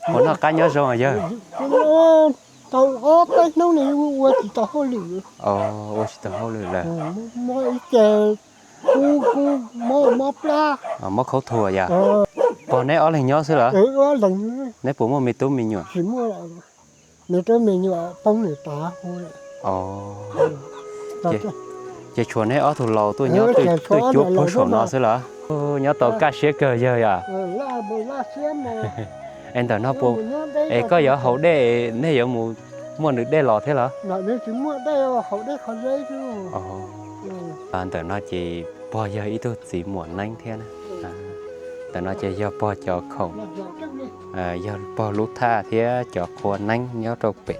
Puas noj qab nyob zoo yawg? Tau ob peb hnub no ua tsis tau hauj lwm. Ua tsis tau hauj lwm lawm. Muab ib ce kub kub mob mob plab. Mob khaub thuas yom? Pog neb ob leeg nyob xwb lawm? Neb puas muaj me tub me nyuam? Tsis muaj, me tub me nyuam poob nws tas. Ces tshuav neb ob tug laus tuaj nyob twj cuab puag saum no xwb lawm? Nyob tau kaj siab kawg yawg yom? Es ntawm no puas, es koj yuav haus dej, nej yuav mus muaj nws dej los thiab los? Ntawm no ces pog yawg ib tug txiv muam neeb thiab na. Ntawm no ces yog pog cov khoom, yog pog lub thaj thiab cov qhua neeb nyob rau pem.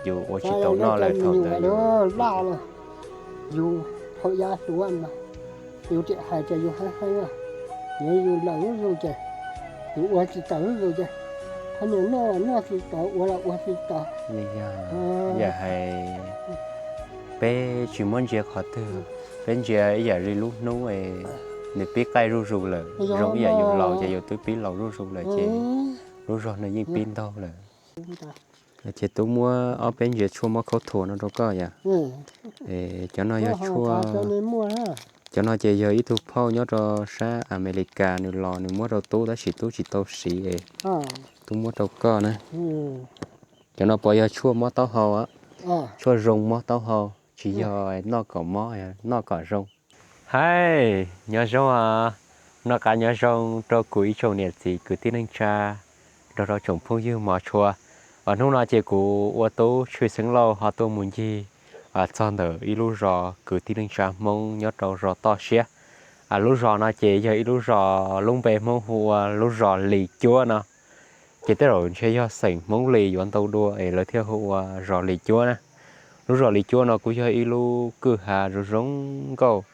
Yus ua tsis tau noj lawm thaum ntawd yus, yus hauv yav tuav mas yus tiam hais tias yus heev heev, yus laus lub zog ces yus ua tsis tau lub zog ces, qhov niag noj noj tsis tau, ua los ua tsis tau. Yam hais peb tsis muab ntsia qhov twg, peb ntsia ib yam li lub hnub nws pib qaij zuj zus lawm, zoo ib yam yus laus ces yus twb pib laus zuj zus lawm ces lub zog nws yeej pib ntaug lawm. Ces tub muab ob peb ntsia tshuaj mob khaub thuas no rau koj yom. Cov no yog tshuaj, cov no ces yog ib tug phauj nyob rau sab Amelikas nws los nws muab rau tub tab sis tub tsis tau siv es tub muab rau koj na. Cov no puas yog tshuaj mob taub hau? Tshuaj zoo mob taub hau, tsis yog noj kom mob, noj kom zoo. Hais, nyob zoo os, noj qab nyob zoo rau kuv ib tsoom niam txiv kwv tij neej tsa, nrog rau tsoom phooj ywg mov tshua. Hnub no ces kuv ua tub Tshwj Xeeb Lauj ho tuaj mus ncig txog ntawm ib lub zos kwv tij neej tsa Hmoob nyob rau zos toj siab. Lub zos no ces yog ib lub zos lub npe Hmoob hu ua lub zos Lis Cuab no. Ces tej zaum ntshe yog xeem Hmoob Lis yuav ntau dua es lawv thiaj hu ua zos Lis Cuab na. Lub zos Lis Cuab no kuj yog ib lub kwj ha zoo zoo nkauj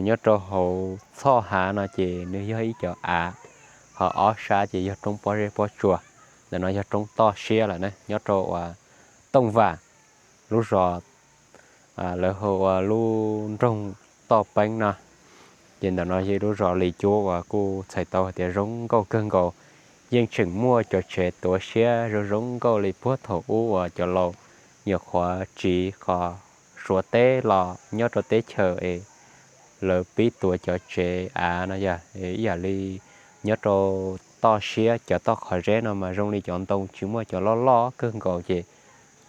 nyob rau hauv txhoj hav no ces nws yog ib cov av, ho ob sab ces yog roob pob zeb pob tsuas. Ntawm no yog roob toj siab lawm na, nyob rau uas Tooj Vam, lub zos lawv hu ua lub nroog Toj Peeb no. Ces ntawm no yog ib lub zos Lis Cuab uas kuj txhais tau hais tias zoo nkauj kawg nkaus. Yeej tseem muaj cov tsev tuav siab zoo zoo nkauj li puag thaum ub uas cov laus nyuam qhuav tsiv qhov Suav teb los nyob rau teb chaws es lawv pib tuav cov tsev av no yog ib yam li nyob rau toj siab cov toj qhov zeb no mas zoo li cov ntoo tsis muaj cov loj loj kawg nkaus ces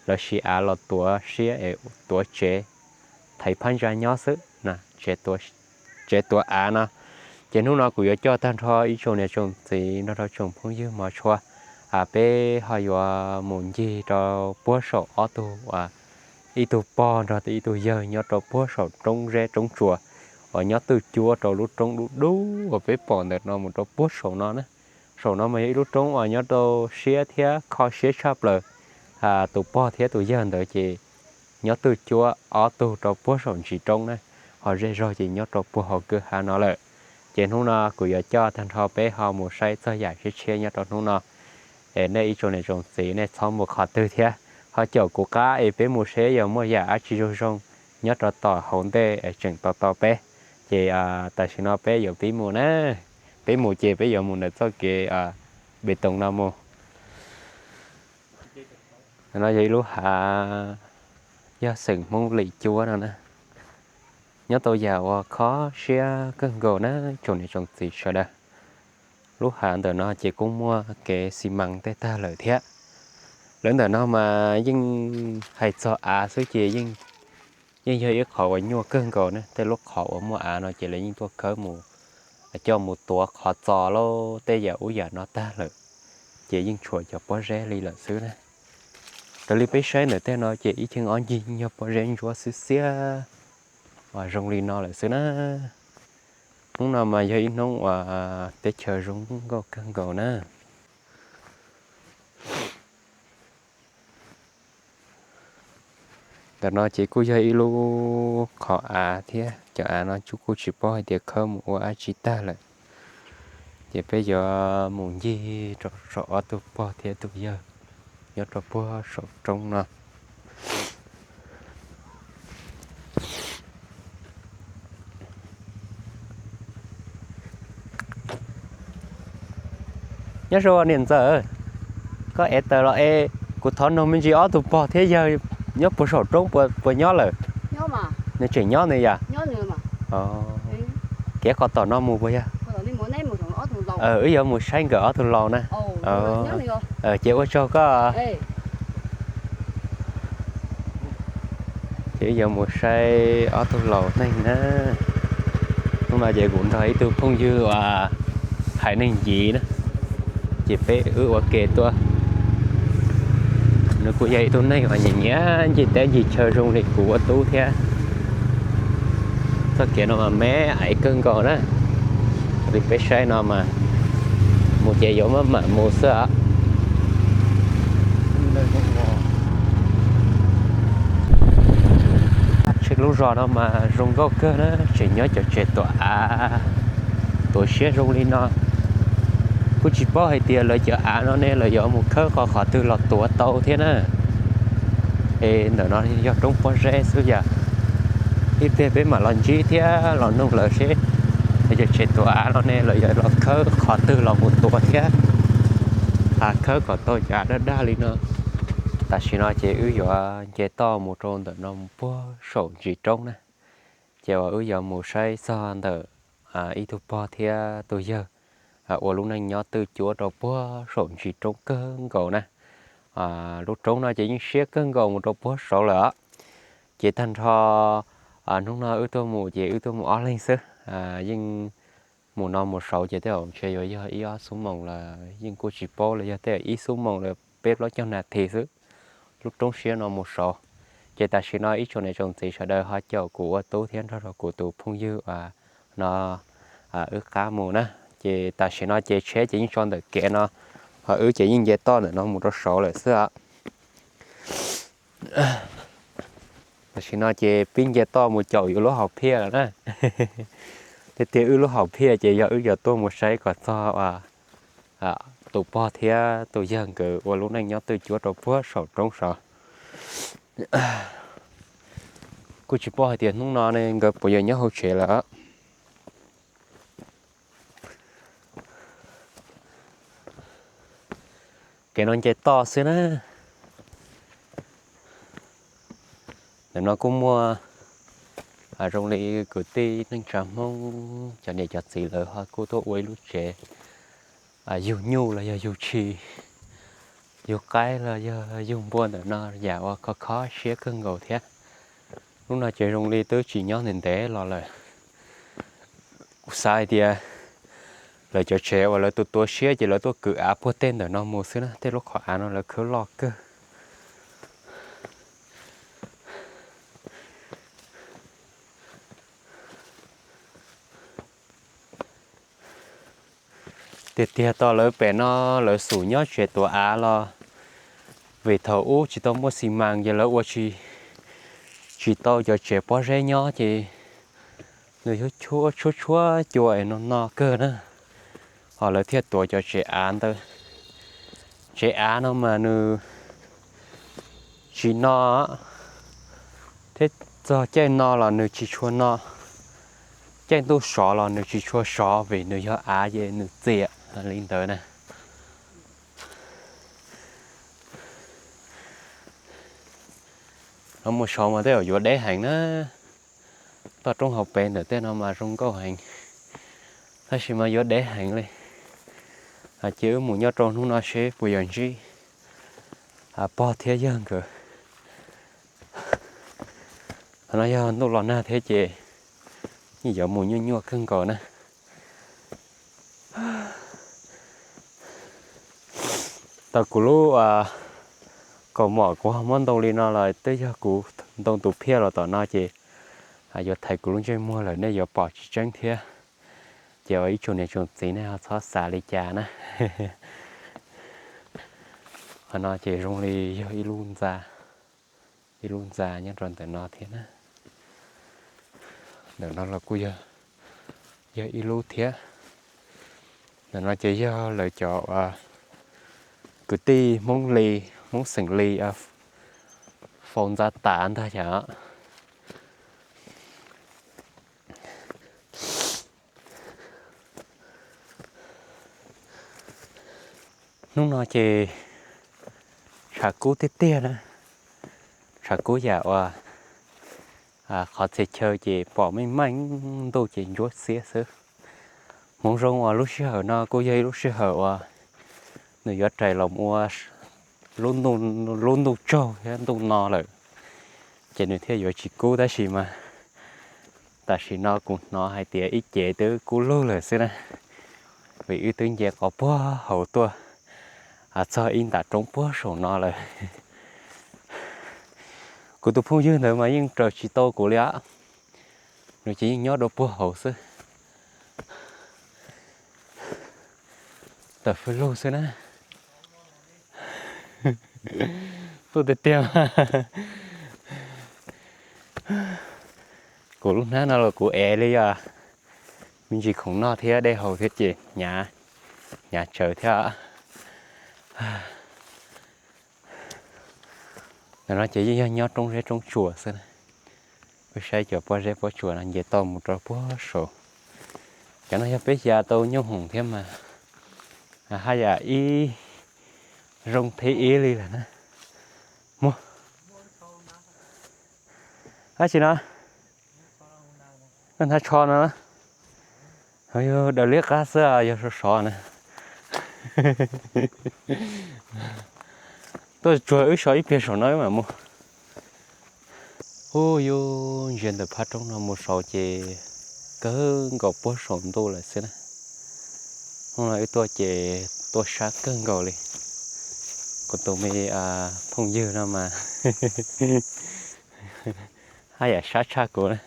lawv siv av los tuav siab es tuav tsev thaiv phab ntsa nyob xwb, tsev tuav av no. Ces hnub no kuv yuav coj tag nrho ib tsoom niam tsoom txiv nrog rau tsoom phooj ywg mov tshua, peb ho yuav mus ncig rau puag saum ob tug, ib tug pog nrog ib tug yawg nyob rau puag saum roob zeb roob tsuas uas nyob twj cuab rau lub roob dub dub uas peb pom ntawm no mus rau puag saum no na. Saum no mas yog ib lub roob uas nyob rau siab thiab kho siab tshaj plaws. Tus pog thiab tus yawg ntawd ces nyob twj cuab ob tug rau puag saum ntsis roob na, ho zej zog ces nyob rau puag hauv kwj ha no lawm. Ces hnub no kuv yuav coj tag nrho peb ho mus saib txog yam tshiab tshiab nyob rau hnub no. Es nej ib tsoom niam tsoom txiv nej txhob mus qhov twg thiab, ho caum kuv qab es peb mus seb yog muaj yam dab tsi zoo zoo nyob rau tom hauv ntej es tseem tau tau peb. Ces tam sim no peb yuav pib mus na, peb mus ces peb yuav mus ntawm txoj kev npe toos no mus. No yog ib lub hav, yog xeem Hmoob Lis Cuab no na. Nyob tau yam uas kho siab kawg nkaus na tsoom niam tsoom txiv sawv daws. Lub hav ntawm no ces kuj muaj kev xi mas tej tag lawm thiab. Lawv ntawm no mas yeej hais txog av xwb ces yeej yog ib qhov uas nyuaj kawg nkaus ne. Tej lub qhov uas muaj av no ces lawv yeej tuaj khawb mus, coj mus tuav qhov txos lauj tej yam ub yam no tag lawm, ces yeej tshuav cov pob zeb li lawm xwb na. Raws li peb saib ntawm tej no ces ib cheeb ob ncig yog pob zeb ntsuab xiab xiab uas zoo li no lawm xwb na. Hnub no mas yog ib hnub uas teb chaws zoo nkauj kawg nkaus na. Ntawm no ces kuj yog ib lub qhov av thiab, cov av no kuj tsis paub hais tias khawb mus ua dab tsi tag lawm. Ces peb yuav mus ncig rau saum ob tug pog thiab tus yawg nyob rau puag saum roob no. Nyob zoo niam ntxawm, koj ev taws los es kuv thov noog me ntsis ob tug pog thiab yawg nyob puag saum roob puas nyob lawm? Nws tseem nyob nws yom? Kev qhov tom no mus puas yog? Wb yuav mus saib nkawd ob tug laus na. Ces ua tsaug koj. Ces wb yuav mus saib ob tug laus neeg na. Hnub no ces kuv nrog ib tug phooj ywg uas haiv neeg Yiv na, ces peb wb ua ke tuaj. Nws kuj yog ib tug neeg uas nyiam nyiam ncig teb ncig chaw zoo li kuv ua tub thiab. Txoj kev no mas me aiv kawg nkaus na. Li peb saib no mas mus ces yuav maj mam mus xwb os. Lub zos no mas zoo nkauj kawg na, tseem nyob cov tsev tuam av tuam siab zoo li no. Kuj tsis paub hais tias lawv cov av no ne lawv yuav mus khawb qhov qhov twg los tuav tau thiab na. Es ntawm no yog roob pob zeb xwb yom. Ib pliag peb mam los ntsib thiab los noog lawv seb lawv cov tsev tuam av no ne lawv yuav los khawb qhov twg los mus tuav thiab. Khawb kom tau cov av daj daj li no. Tam sim no ces wb yuav nce toj mus rau ntawm no mus puag saum ntsis roob na. Ces uas wb yuav mus saib txog ntawm ib tug pog thiab tus yawg ua lub neej nyob twj cuab rau puag saum ntsis roob kawg nkaus na. Lub roob no ces yeej siab kawg nkaus mus rau puag saud lawm os. Ces tag nrho hnub no wb tuaj mus ces wb tuaj mus ob leeg xwb. Yeej mus no mus saud ces tej zaum ntshe yuav yog ib ob xuab moos los yeej kuj tsis paub los yog tej zaum ib xuab moos los peb plaub caug nas this xwb. Lub roob siab no mus saud. Ces tam sim no ib tsoom niam tsoom txiv sawv daws ho caum kuv ua tub thiab nrog rau kuv tus phooj ywg no wb qab mus na. Ces tam sim no ces tsheb ces yeej tso ntawm kev no, ho wb ces yeej nce toj ntawm no mus rau saud lawm xwb os. Tam sim no ces pib nce toj mus caum yus lub hauv phiaj lawm na. Tiag tiag wb lub hauv phiaj ces yog wb yuav tuaj mus saib kom txog tus pog thiab tus yawg nkawd ua lub neej nyob twj cuab rau puag saum roob saud. Kuj tsis paub hais tias hnub no ne nkawd puas yuav nyob hauv tsev lawm. Kev no nce toj xwb na. Ntawm no kuj muaj zoo li kwv tij neej tsa Hmoob cov niam cov txiv lawv ho kuj tuaj ua ib lub tsev yug nyuj los yog yug tshis, yug qaib los yog yug npua ntawm no yam uas khov khob siab kawg nkaus thiab. Lub no ces zoo li twb tsis nyob ntev ntev los lawm. Kuv xav hais tias lawv cov tsev uas lawv tua tua siab ces lawv tuaj kwv av puag tej ntawm no mus xwb na, tej lub qhov av no lawv khawb loj kawg. Tiag tiag tau lawv pem no lawv xum nyob tsev tuav av los vim thaum ub tsis tau muaj xi mas ces lawv ua tsis tau cov tsev pob zeb nyob ces nws yuav tshuab tshuab cua es no no kawg na, ho lawv thiaj tuav cov tsev av ntawd. Tsev av no mas nws tsis no, thiab txog caij no los nws tsis tshua no, caij ntuj sov los nws tsis tshua sov vim nws yog av ces nws txias li ntawd na. No mus saud mas tej zaum yuav deb heev na. Toj roob hauv pes ntawm tej no mas zoo nkauj heev, tab sis mas yuav deb heev li. Cia wb mus nyob rau hnub no seb puas yuav ntsib pog thiab yawg nkawd. Qhov no yog ntuj los nag thiab ces yeej yuav mus nyuaj nyuaj kawg nkaus na. Tau kuv lub kaus mom kuv ho muab ntoo li no los twb yog kuv ntoo tus phiaj los tom no ces yuav thaiv kuv lub ntsej muag lawm nej yuav pom tsis tseeb thiab. Ces ua ib tsoom niam tsoom txiv nej ho txhob xav li cas na. Qhov no ces zoo li yog ib lub ntxa, ib lub ntxa nyob rau ntawm no thiab na. Ntawm no los kuj yog ib lub thiab. Ntawm no ces yog lawv cov kwv tij Hmoob Lis, Hmoob xeem Lis faus ntxa tas ntag yom. Hnub no ces tshav kub tiag tiag na, tshav kub yam uas qhov txhia chaw ces pom meej meej, ntuj ces ntsuab xiab xwb. Hmoov zoo uas lub sij hawm no kuj yog ib lub sij hawm uas nws yuav rais los ua lub ntuj tsaug thiab ntuj no lawm, ces nws thiaj yuav tsis kub tab sis mas tam sim no kuv hnov hais tias ib ce twb kub lug lawm xwb na, vim wb twb nce qhov puag hauv tuaj txog ib ntam roob puag saum no lawm. Kuv tus phooj ywg ntawd mas yeej raws tsis tau kuv li os, nws ces yeej nyob rau puag hauv xwb. Tawm fwj lug xwb na. Tuaj tiag tiag. Kuv lub hnab no los kuv ev li os, me ntsis khoom noj thiab dej haus thiab ces hnyav tsawv thiab. Ntawm no ces yeej yog nyob roob zeb roob tsuas xwb. Wb saib cov pob zeb pob tsuas no nce toj mus rau puag saud. Cov no yog peb xya tau nyoob hoom thiab mas haj yam ib zoo thib ib li lawm na. Muaj dab tsi no? Koj hnab tsho no, daws liab qab xwb, yog sov sov na. Tuaj tsuag wb so ib pliag saum no wb mam mus. Ub, yus ntsia ntawm phab roob no mus saud ces kawg nkaus puag saum ntuj lawm xwb na. Hnub no wb tuaj ces tuaj sab kawg nkaus li. Kuv tus me phooj ywg no mas haj yam sab tshaj kuv na.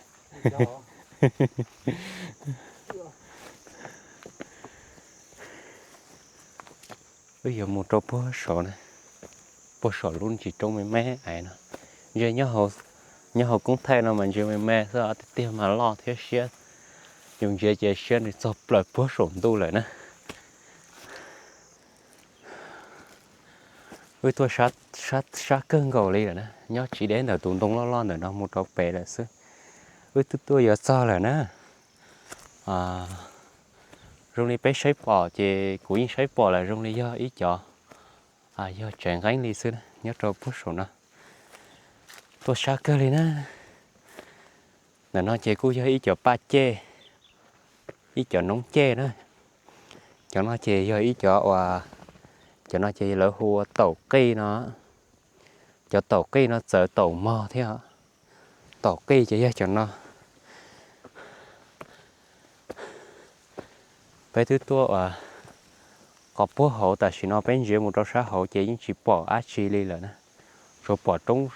Wb yuav mus rau puag saud na, puag saum lub ntsis roob me me ais no. Ntsia nyob hauv koob thaij no mas ntsia me me xwb, tiag tiag mas loj thiab siab. Yus ntsia ces siab nws txog plaws puag saum ntuj lawm na. Wb tuaj sab kawg nkaus li lawm na, nyob tsis deb ntawm tus ntoo loj loj ntawm no mus rau pem lawm xwb. Wb twb tuaj yuav txog lawm na. Zoo li peb saib pom ces kuv yeej saib pom lawm, zoo li yog ib cov, yog tsev nqeeb li xwb na, nyob rau puag saum no. Tuaj sab kawg li na. Ntawm no ces kuj yog ib cov paj cej, ib cov noob cej na. Cov no ces yog ib cov uas, cov no ces lawv hu ua taum qij no. Cov taum qij no txawv taum mog thiab. Taum qij ces yog cov no. Peb twb tuaj uas qhov puag hauv, tam sim no peb ntsia mus rau sab hauv ces yeej tsis pom dab tsi li lawm na, tsuas pom roob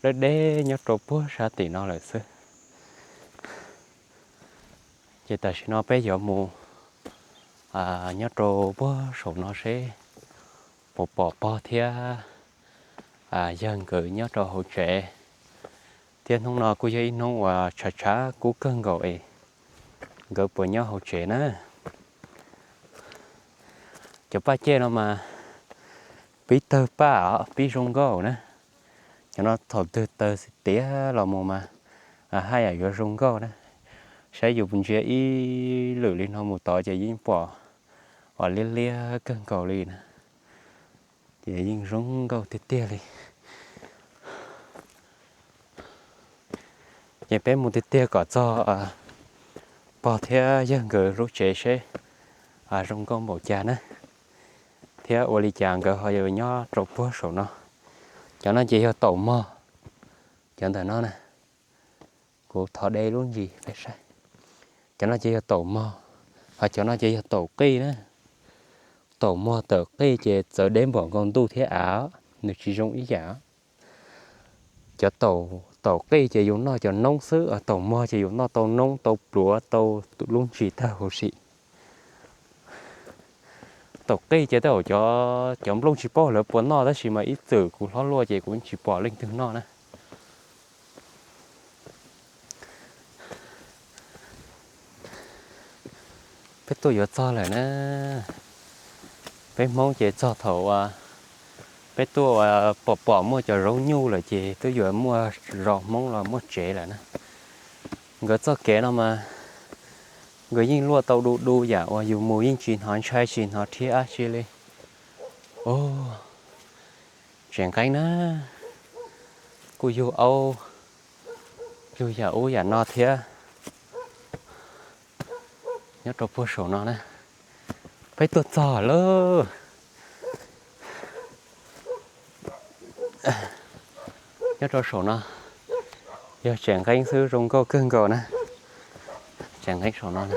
deb deb nyob rau puag sab tim no lawm xwb. Ces tam sim no peb yuav mus nyob rau puag saum no seb puas pom pog thiab yawg nkawd nyob rau hauv tsev. Thiab hnub no kuj yog ib hnub uas tshav tshav kub kawg nkaus es nkawd puas nyob hauv tsev na. Cov paj cej no mas pib tawg paj os, pib zoo nkauj na. Cov no thaum twg tawg tiav los mus mas haj yam yuav zoo nkauj na. Saib yus ntsia ib lwm li no mus tod ces yeej pom uas liab liab kawg nkaus li na. Ces yeej zoo nkauj tiag tiag li. Ces peb mus tiag tiag kom txog pog thiab yawg nkawd lub tsev seb zoo nkauj npaum cas na, thiab ua li cas nkawd ho yuav nyob rau puag saum no. Cov no ces yog taum mog, cov ntawm no na. Kuv thov de lub ntsis peb saib. Cov no ces yog taum mog, ho cov no ces yog taum qij na. Taum mog taum qij ces txawv deb npaum nkaus ntuj thiab av, nws tsis zoo ib yam. Cov taum qij ces yus noj cov noob xwb, taum mog ces yus noj tau noob tau pluav tau lub ntsis tag huv si. Taum qij ces tej zaum cov nplooj tsis paub lawv puas noj tab sis mas ib txwm kuv hlob luaj ces kuv tsis pom leej twg noj na. Peb tuaj yuav txog lawm na. Peb Hmoob ces txog thaum uas peb tuaj uas pom pom muaj cov zaub nyuj lawm ces twb yuav muaj zos Hmoob los muaj tsev lawm na. Nkawd txoj kev no mas nkawd yeej luaj tau du du yam uas yus mus yeej tsis hnov ntshai tsis hnov rhiab dab tsi li. Ub, tsev nqeeb na, kuj yug aub, yug yam ub yam no thiab. Nyob rau puag saum no na, peb tuaj txog lawm. Nyob rau saum no yog tsev nqeeb xwb, zoo nkauj kawg nkaus na. Tsev nqeeb saum no na,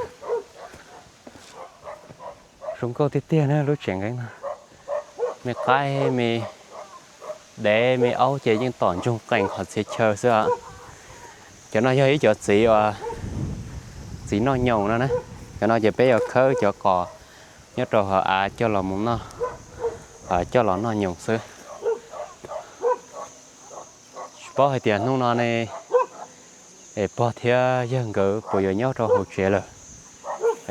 zoo nkauj tiag tiag na lub tsev nqeeb no. Me qaib me dev me aub ces yeej tom ntsoog qees qhov txhia chaw xwb os. Cov no yog ib cov txiv uas txiv noj nyoos no na. Cov no ces peb yuav khawb cov qos nyob rau hauv av coj los mus noj, coj los noj nyoos xwb. Tsis paub hais tias hnub no ne, es pog thiab yawg nkawd puas yuav nyob rau hauv tsev lawm.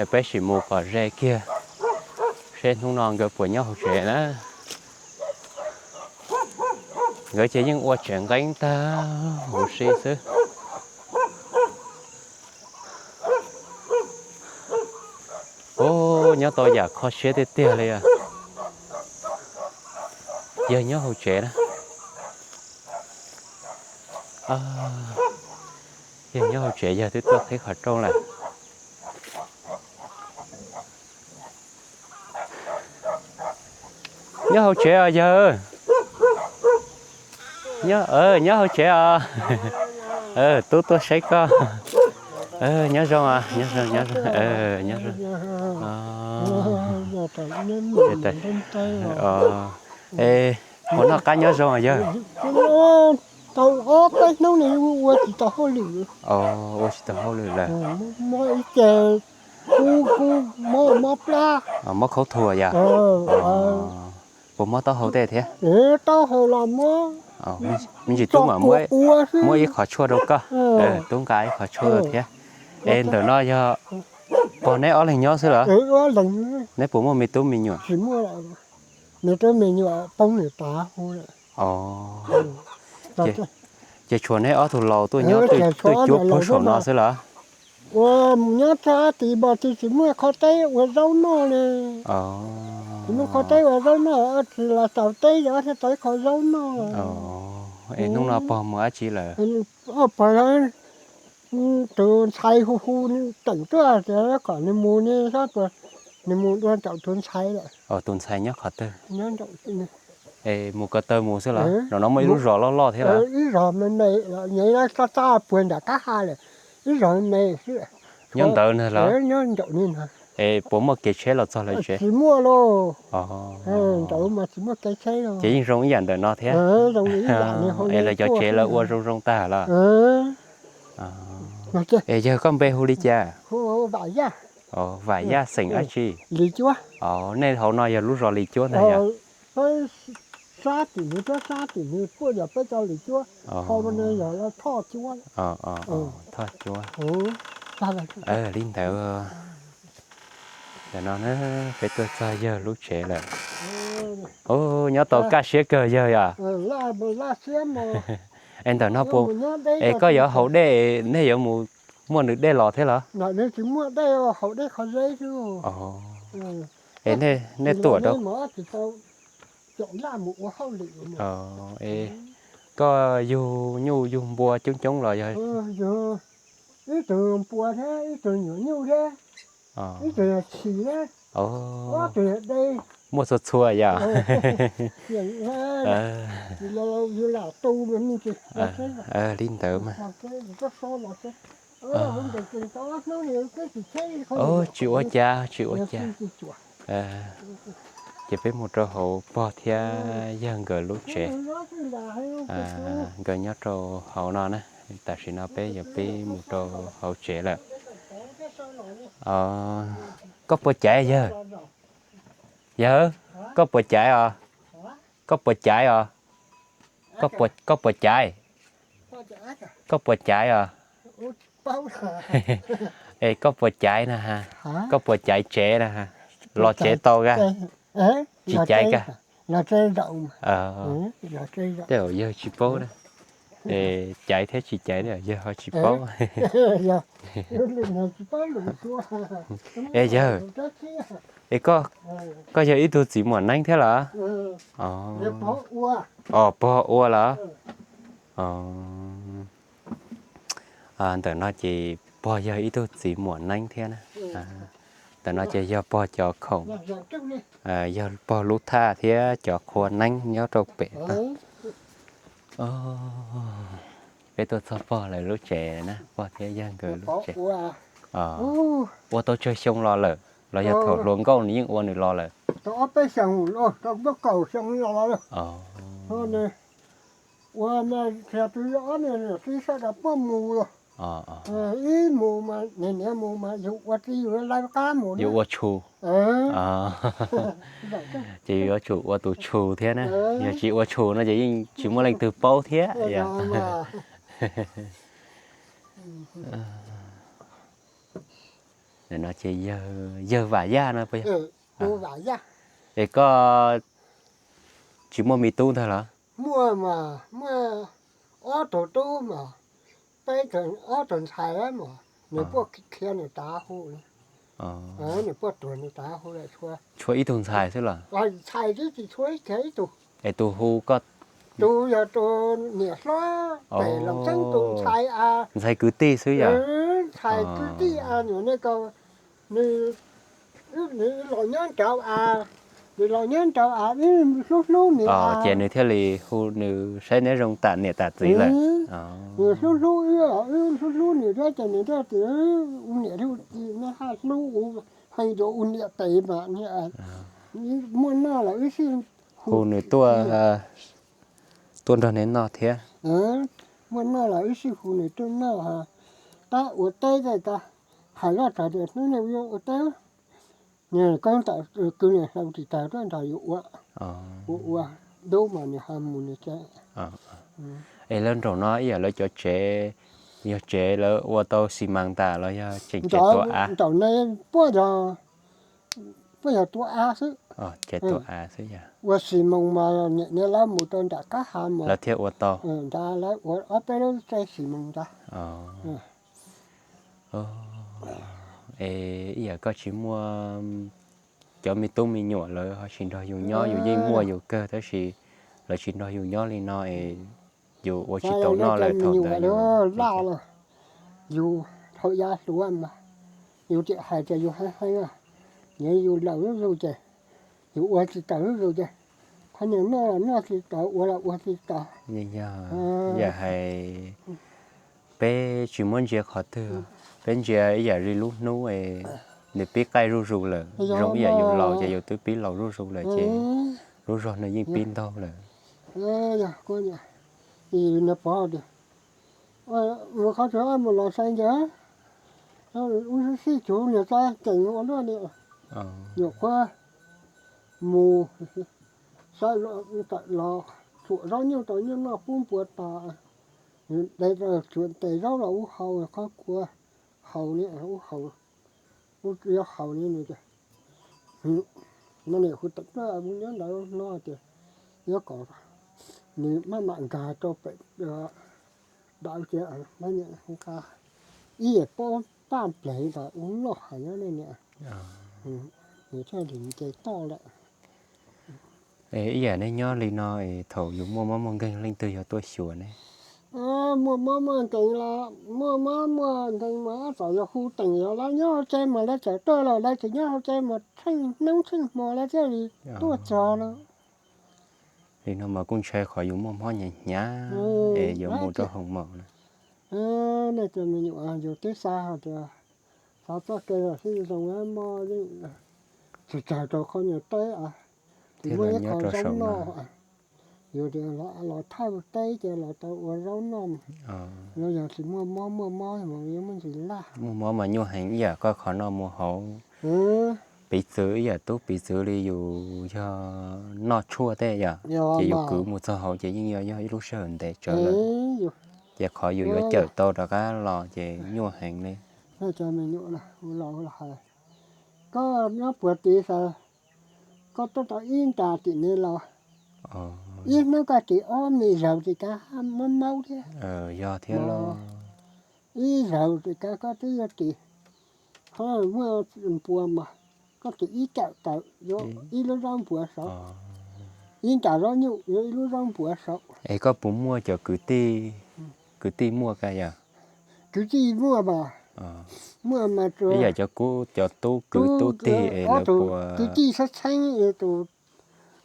Es peb sim mus pom ze kiag seb hnub no nkawd puas nyob hauv tsev na. Nkawd ces yeej ua tsev nqeeb tag huv si xwb. Ub, nyob tau yam kho siab tiag tiag li os. Yawg nyob hauv tsev na. Yawg nyob hauv tsev, yawg twb tuaj qhib qhov rooj lawm. Nyob hauv tsev os yawg. Nyob hauv tsev os. Tub tuaj saib koj. Nyob zoo, nyob zoo, nyob zoo, nyob zoo. Es puas noj qab nyob zoo yawg? Tau ob peb hnub no ua tsis tau hauj lwm. Ua tsis tau hauj lwm lawm. Mob ib ce, kuv mob plab, mob khaub thuas yom. Puas mob taub hau tej thiab? Taub hau los mob. Me ntsis tub mam muab ib qhov tshuaj rau koj. Tub nqa ib qhov tshuaj thiab. Es ntawm no yog pog neb ob leeg nyob xwb los? Neb puas muaj me tub me nyuam? Me tub me nyuam poob nws tav hu lawm. Ces tshuav neb ob tug laus tuaj nyob twj cuab puag saum no xwb los? Ua mus nyob txog tid npog tsis muaj qhov teb ua zaub noj li. Tsis muaj qhov teb ua zaub noj, tsis los txaus teb yog thiaj tau ib qho zaub noj. Es hnub no pog mus dab tsi lawm? Pog tus ntxhais hu hu teem tuaj tias kom nws mus ni, nws mus dua nraum tus ntxhais lawm. Tus ntxhais nyob qhov twg? Es mus ko taw mus xwb los? Zaum no muaj ib lub zos loj loj thiab los? Ib zos me me, nyob txaj txaj puag nram qab ha lawm, ib zos me xwb. Nyob ntawd na los? Nyob nraum ni no. Es puas muaj kev tsheb los txog lawv tsev? Tsis muaj lauj. Ntawd mas tsis muaj kev tsheb lauj. Ces yeej zoo ib yam ntawm no thiab. Es lawv cov tsev lawv ua zoo zoo tag los? Es yawg koj npe hu li cas? Vam Yaj xeem dab tsi? Nej hauv no yog lub zos Lis Cuab ntag yog? Sab tim nws tuab sab tim nws puaj yog peb cov Lis Cuab, ho no yog Thoj Cuab. Thoj Cuab. Li ntawd. Ntawm no na, peb tuaj txog yawg lub tsev lawm. Ub, nyob tau kaj siab kawg yawg yom? Es ntawm no puas, es koj yuav haus dej nej yuav mus muaj nws dej los thiab los? Es nej tuam rau. Koj yug nyuj yug npua coob coob los yog? Ib tug npua thiab ib tug nyuam nyuj thiab, ib tug yog chim thiab, ob tug yog dej. Muaj txhua txhua yom? Li ntawd mas. Tsis ua cas, tsis ua cas. Ces peb mus rau hauv pog thiab yawg nkawd lub tsev. Nkawd nyob rau hauv no na. Tam sim no peb yuav pib mus rau hauv tsev lawm. Koj puas caiv yawg? Yawg, koj puas caiv os? Koj puas caiv os? Koj puas caiv? Koj puas caiv os? Es koj puas caiv na ha? Koj puas caiv tsev na ha? Los tsev tau ka? Tsis caiv ka? Tej zaum yawg tsis paub na. Es caiv thiab tsis caiv yawg ho tsis paub. Es yawg, es koj yog ib tug txiv muam neeb thiab los? Os, pog ua lawm. Os, ntawm no ces pog yog ib tug txiv muam neeb thiab na. Ntawm no ces yog pog cov khoom, yog pog lub thaj thiab cov qhua neeb nyob rau pem tag. Peb tuaj txog pog lawv lub tsev na, pog thiab yawg nkawd lub tsev. Ua tau tsawg xyoo los lawm los yog thaum hluas nkauj nws yeej ua nws los lawm? Ua mas txhia tus ob niag txiv sawv daws puag mus los, ib mus mas niam niam mus mas yus ua txiv yus lawv qab mus, yus ua tshu. Ces yus yuav tsum ua tus tshu thiab na, yog tsis ua tshu no ces yeej tsis muaj leej twg paub thiab. Nim no ces yawg Vam Yaj no puas yog? Es koj tsis muaj me tub ntag los? Muaj mas muaj ob tug tub mas, peb ob tug ntxhais mas nws puaj khiav nws tav hu, nws puaj tuag nws tav hu lawm, tshuav ib tug ntxhais xwb los? Ntxhais twb tsis tshuav, khiav ib tug. Es tus hu koj? Tus yog tus niam hlob pem los xeeb tus ntxhais a. Ntxhais kwv tij xwb yom? Ntxhais kwv tij a, nws ne ko, nws los nyob nraud a, nws los nyob nraud a, wb hlub hlub nws a. Ces nws thiaj li hu nws saib neb zoo tam niam tam txiv lawm. Nws hlub hlub wb, wb hlub hlub nws thiab ces nws thiaj tias, ua niam hu txiv neb haj hlub ua, haj yuav ua niam tes mas, muaj noj los wb sib hu nws tuaj, tuaj nrog neb noj thiab. Muaj noj los wb sib hu nws tuaj noj, tab ua teb tas, hais zoj tag tias hnub no yuav ua teb, nws koob ntawm kwv niam hlob tsis tawg tuaj nrog yus ua, ua ua, dub mas nws ho mus nws tsev. Es lawv nraum no ib yam lawv cov tsev, yog tsev lawv ua tau xi mas tas los yog tseem tsev tuam av? Nraum no puab yog, puab yog tuam av xwb. Tsev tuam av xwb yog. Ua xi mas mas niam lawv mus rau nram qab hav mas lawv thiaj ua tau. Nrad lawv ua ob peb lub tsev xi mas ntag. Es ib yam koj tsis muaj cov me tub me nyuam lawv ho tsis nrog yus nyob, yus yeej muaj yus kawg tab sis lawv tsis nrog yus nyob li no es yus ua tsis tau noj lawm thaum ntawd. Yus dhau yav hluas mas yus tseem hais tias yus heev heev, yog yus laus zuj zus ces yus ua tsis taus zuj zus ces qhov niag noj los noj tsis taus, ua los ua tsis taus. Yam hais peb tsis muab ntsia qhov twg, peb ntsia ib yam li lub hnub es nws pib qaij zuj zus lawm, zoo ib yam yus laus ces yus twb pib laus zuj zus lawm ces lub zog nws yeej pib ntaug lawm. Yog kuv niam, nws pov tias mus qhov twg mus los sai ntawd, ua sib sib cuv niag txav ceem ua luaj li, nyuam qhuav mus saib los tsuam zaub nyuj rau nyuj noj pub npua tas, de tsuam tes zaub los ub hau qhov kua, hau li ub hau, ub yuav hau li nws tias, no niam hu teem tuaj mus nyob ntawd no tias, yuav kom nws maj mam nkag rau pem dawm tias, ib yam pob paj npleg ntawd ub noj hais nyob ne niam, nws thiaj li nce toj lawm. Ib yam nej nyob li no es thaum yus muaj mob muaj nkeeg leej twg yog tuaj xyuas ne? Muaj mob muaj nkeeg los, muaj mob muaj nkeeg mas tab tom yog hu teem, yog lawv nyob hauv tsev mas lawv txawm tuaj los lawv tsis nyob hauv tsev mas tsheej hnub tsheej hmo lawv thiaj li tuaj txog lawm. Li no mas kuj ntshai qhov yus muaj mob hnyav hnyav es yuav mus rau hoo maum na. Nej cov me nyuam yus twb xav hais tias xav txoj kev los sib zoo mob yeej tsis tsawg rau qhov niag teb, tsis muaj ib qho zaub noj. Yus tias los thawj teb ces los tau ua zaub noj, los yog tsis muaj mob muaj mob mas yuav muaj ntsis laj. Muaj mob mas nyuaj heev ib yam koj qhov noj muaj hauv. Piv txwv ib yam tub piv txwv li yus yog noj tshuaj tej yom, ces yus kwv mus txog hauv ces yeej yog yog ib lub sij hawm ntev tsawv lawm, ces qhov yus yuav cawm tau rov qab los ces nyuaj heev li. Koj nyob puag tid xav, koj tuaj tau ib nta tim ne los, ib hnub koj ris ob me zaug tsis kav mob maub thiab. Yog thiab los. Ib zaug tsis kav koj twb yuav ris, qhov muaj npua mas koj ris ib cawm tawm yuav ib lub zaub npua saud. ib ntas zaub nyuj, yuav ib lub zaub npuas saum. Es koj puas muaj cov kwv tij, kwv tij muaj koj yog? Kwv tij muaj mas, muaj mas ib yam cov kub, cov tub kwv tub tij es lawv puas? Kwv tij txheeb txheeb, tus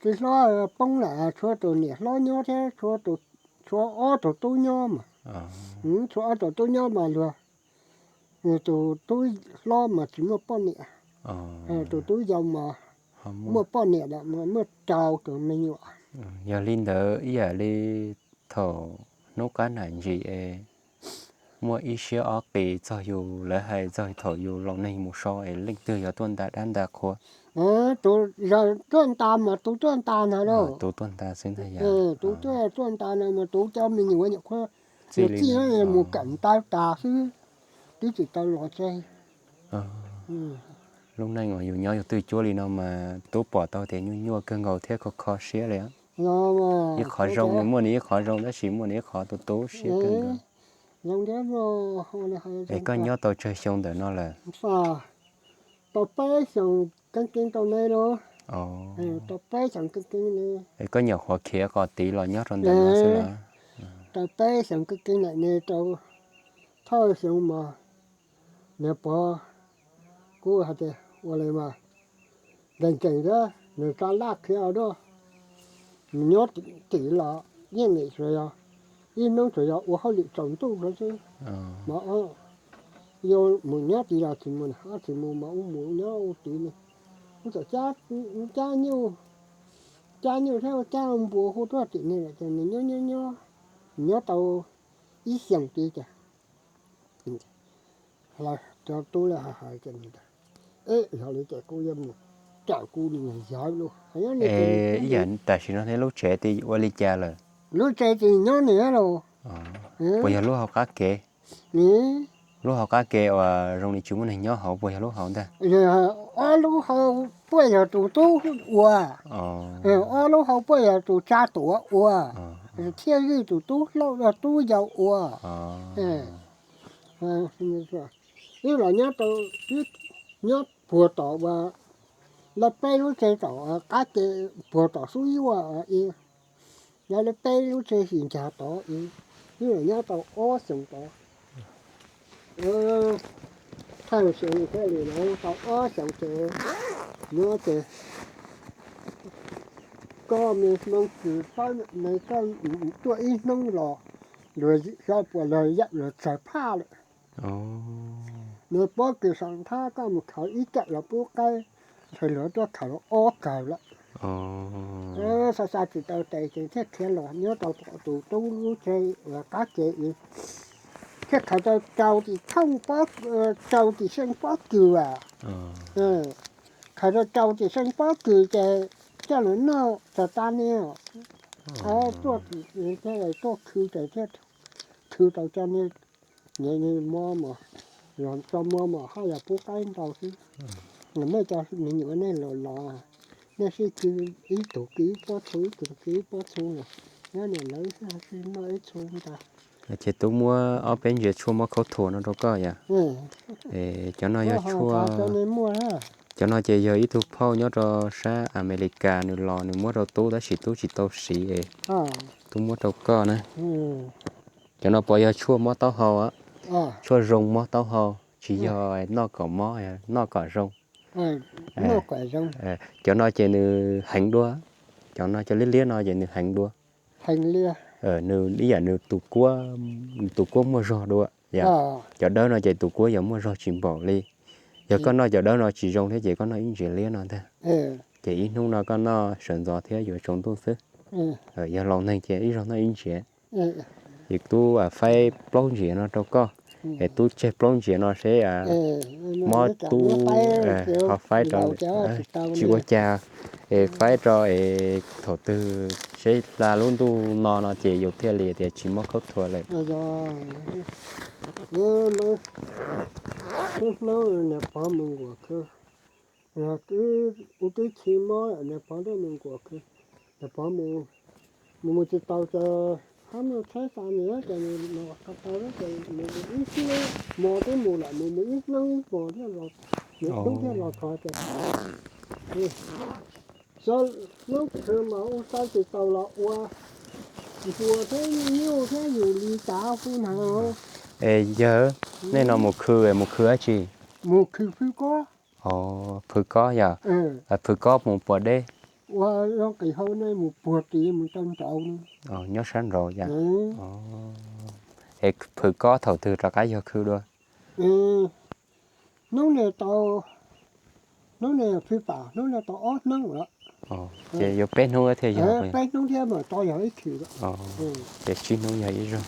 txiv hlob poob lawm, tshuav tus niam hlob nyob thiab, tshuav ob tug tub nyob mas, tshuav ob tug tub nyob mas luag, tus tub hlob mas tsis muaj poj niam, tus tub yau mas muaj poj niam lawm, muaj rau tus me nyuam. Yog li ntawd ib yam li thaum hnub qab nam ntsis es muaj ib siab ob qis txog yus, lawv hais txog thaum yus laus neeg mus so es leej twg yog tuaj ntas dab ntas qhua? Tus tuaj ntas mas tus tuaj ntas ntag lauj. Tus tuaj ntas xwb ntag yog. Tus tuaj ntas no mas tus cov me nyuam nyuam qhuav txij li mus kawm ntawv tas xwb, twb tsis tau los tsev. Lub neej uas yus nyob yus twj cuab li no mas tub pom tau tias nyuaj nyuaj kawg nkaus thiab kho kho siab li. Ib qhov zoo nws muaj nws ib qhov zoo tab sis muaj nws ib qhov tu tu siab kawg nkaus. Es koj nyob tau tsawg xyoo ntawm no lawm? Tau peb xyoos keeb keeb tau ne lauj. Tau peb xyoos keeb keeb ne. Es koj nyuam qhuav khiav qhov tid los nyob rau ntawm no xwb los? Tau peb xyoos keeb keeb lawm ne, rau thawj xyoo mas niam pog kuj hais tias ua li mas nkees nkees thiab nws tsa laj khiav os dua. Mus nyob tim los yeej nim tsuas yog ib hnub tsuas yog ua hauj lwm tsaus ntuj xwb. Mas yuav mus nyob tid los tsis mus, tsis mus mas ua mus nyob ua tid ne. Ua txawm cab nyuj, cab nyuj thiab cab npua hu tuaj tim ne lawm ces nws nyob nyob nyob, nyob tau ib xyoos tid ces cov tub lawv hais hais tias, eb, yog li ces kuv yuav mus cawm kuv niam yawg lauj. Ib yam tam sim no nej lub tsev twb ua li cas lawm? Lub tsev twb nyob nws lauj. Puas yog lub hauv qab kev? Lub hauv qab kev uas zoo li tsis muaj neeg nyob hauv puas yog lub hauv ntag? Ob lub hauv puas yog tus tub ua, ob lub hauv puas yog tus tsa tuav ua, thiaj li tus tub hlau tub yau ua. Wb los nyob tau, nyob puag tom uas lawv peb lub tsev tom qab kev puag tom xub yuaj, lawv peb lub tsev xim ncav tod, wb los nyob tau ob xyoos tod. Thawj xyoo thiaj li los tau ob xyoos ces nyob ces koj me Hmoob kws paub ne, koj tuaj ib hnub los luag xyov puas luag yam luag txawg phaj lawm. Nws pob kws saum nthab koj mus khaws ib kawm los pub qaib, ntshe luag tuaj khaws ob kawm lawm. Xav xav tsis tau tes ces thiaj khiav los nyob rau tom tus tub lub tsev uas qab kev, thiaj khaws tau rau tim thooj, rau tim xeej pob kws as, khaws tau rau tim xeej pob kws ces coj los noj txog tag ne, tuaj, thiaj tuaj khwv ces thiaj khwv tau cov niag, niag mob mos, yog tso muag mos haj yam pub qaib ntau xwb. Nej cov me nyuam nej los los, nej sib khwv, ib tug khwv ib pob txhuv, ib tug khwv ib pob txhuv los, nyob niam lawv sib noj ib txhuv ntag. Ces tub muab ob peb ntsis tshuaj mob khaub thuas no rau koj yom? Cov no yog tshuaj, cov no ces yog ib tug phauj nyob rau sab Amelikas nws los nws muab rau tub tab sis tub tsis tau siv, tub muab rau koj na. Cov no puas yog tshuaj mob taub hau? Tshuaj zoo mob taub hau, tsis yog noj kom mob, noj kom zoo. Cov no ces nws heev dua, cov no cov liab liab no ces nws heev dua. Nws ib yam nws tus kuab, tus kuab muaj zog dua. Cov dawb no ces tus kuab yog muaj zog tsis npaum li. Yog koj noj cov dawb no tsis zoo thiab ces koj noj ib ntsiav liab no ntag. Ces ib hnub no koj noj sawv ntxov thiab yuav tsaus ntuj xwb. Yog laus neeg ces ib zaug noj ib ntsiav. Ces tub faib plaub ntsiav no rau koj, es tub tseg plaub ntsiav no seb mob tub ho faib rau, tsis ua cas, es faib rau es thaum twg seb hla lub ntuj no no ces yus thiaj li tias tsis mob khaub thuas lawm. Ua tib chim mob niam pog ntuj mus nkuas khwv, niam pog mus, mus mus tsis tau ces hab muaj tsheb xa nws ces nws los tau tau ces mus mus ib hnub hmo twb mus lawm, mus mus ib hnub ib hmo thiaj los, mus dub thiaj los txog ces Cov noob khw mas ua tau tsis tau los ua, ua thiab nyuj thiab yus li tav hu na. Es yawg, nej no mus khw, mus khw dab tsi? Mus khw fwj kob. Phwv kob yog, phwv kob mus puas deb? Ua zoo qis hau ne mus puag tim mus tau nraud. Nyob sab nraud yom. Es phwv kob thaum twg rov qab yog khw dua? Hnub no tau, hnub no phwv pam, hnub no tau ob hnub lawm. Ces yuav peb hnub thiaj yog. Peb hnub thiab mas tau yog ib khw. Ces tsib hnub yog ib zaug.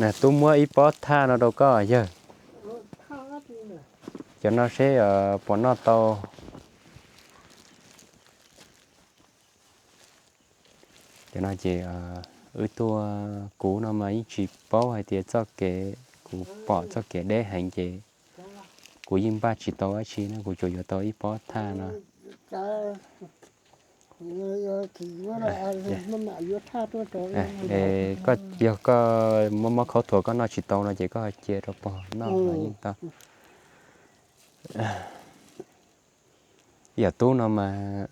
Na tub muab ib pob thaj no rau koj yawg. Cov no seb puas noj tau. Cov no ces wb tuaj, kuv no mas yeej tsis paub hais tias txoj kev, kuv pom txoj kev deb heev ces kuv yeej npaj tsis tau dab tsi na, kuv tsuas yuav tau ib pob thaj no. Koj, yog koj muab mob khaub thuas koj noj tsis tau no ces koj cia rau pog noj los yeej tau. Yam tub no mas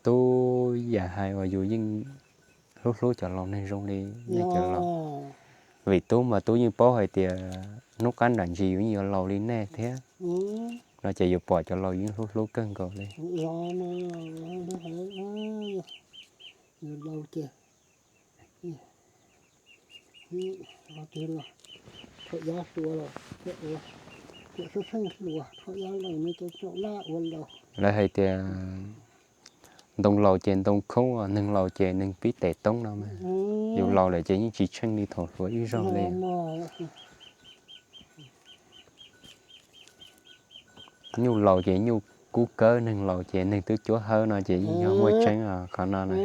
tub yam hais uas yus yeej hlub hlub cov laus neeg zoo li nej cov laus. Vim tub mas tub yeej paub hais tias hnub qab nram ntsis yus yeej yuav laus li nej thiab no ces yus pom cov laus yus yeej hlub hlub kawg nkaus li. Lawv hais tias ntoo laus ces ntoo khoob, neeg laus ces neeg pib tes toob no mas. Yus laus lawm ces yeej tsis tsheej li thaum hluas ib zaug li. Nyuj laus ces nyuj kub kawg, neeg laus ces neeg twb cuab hawb no ces yeej yog muaj tseeb qhov no na.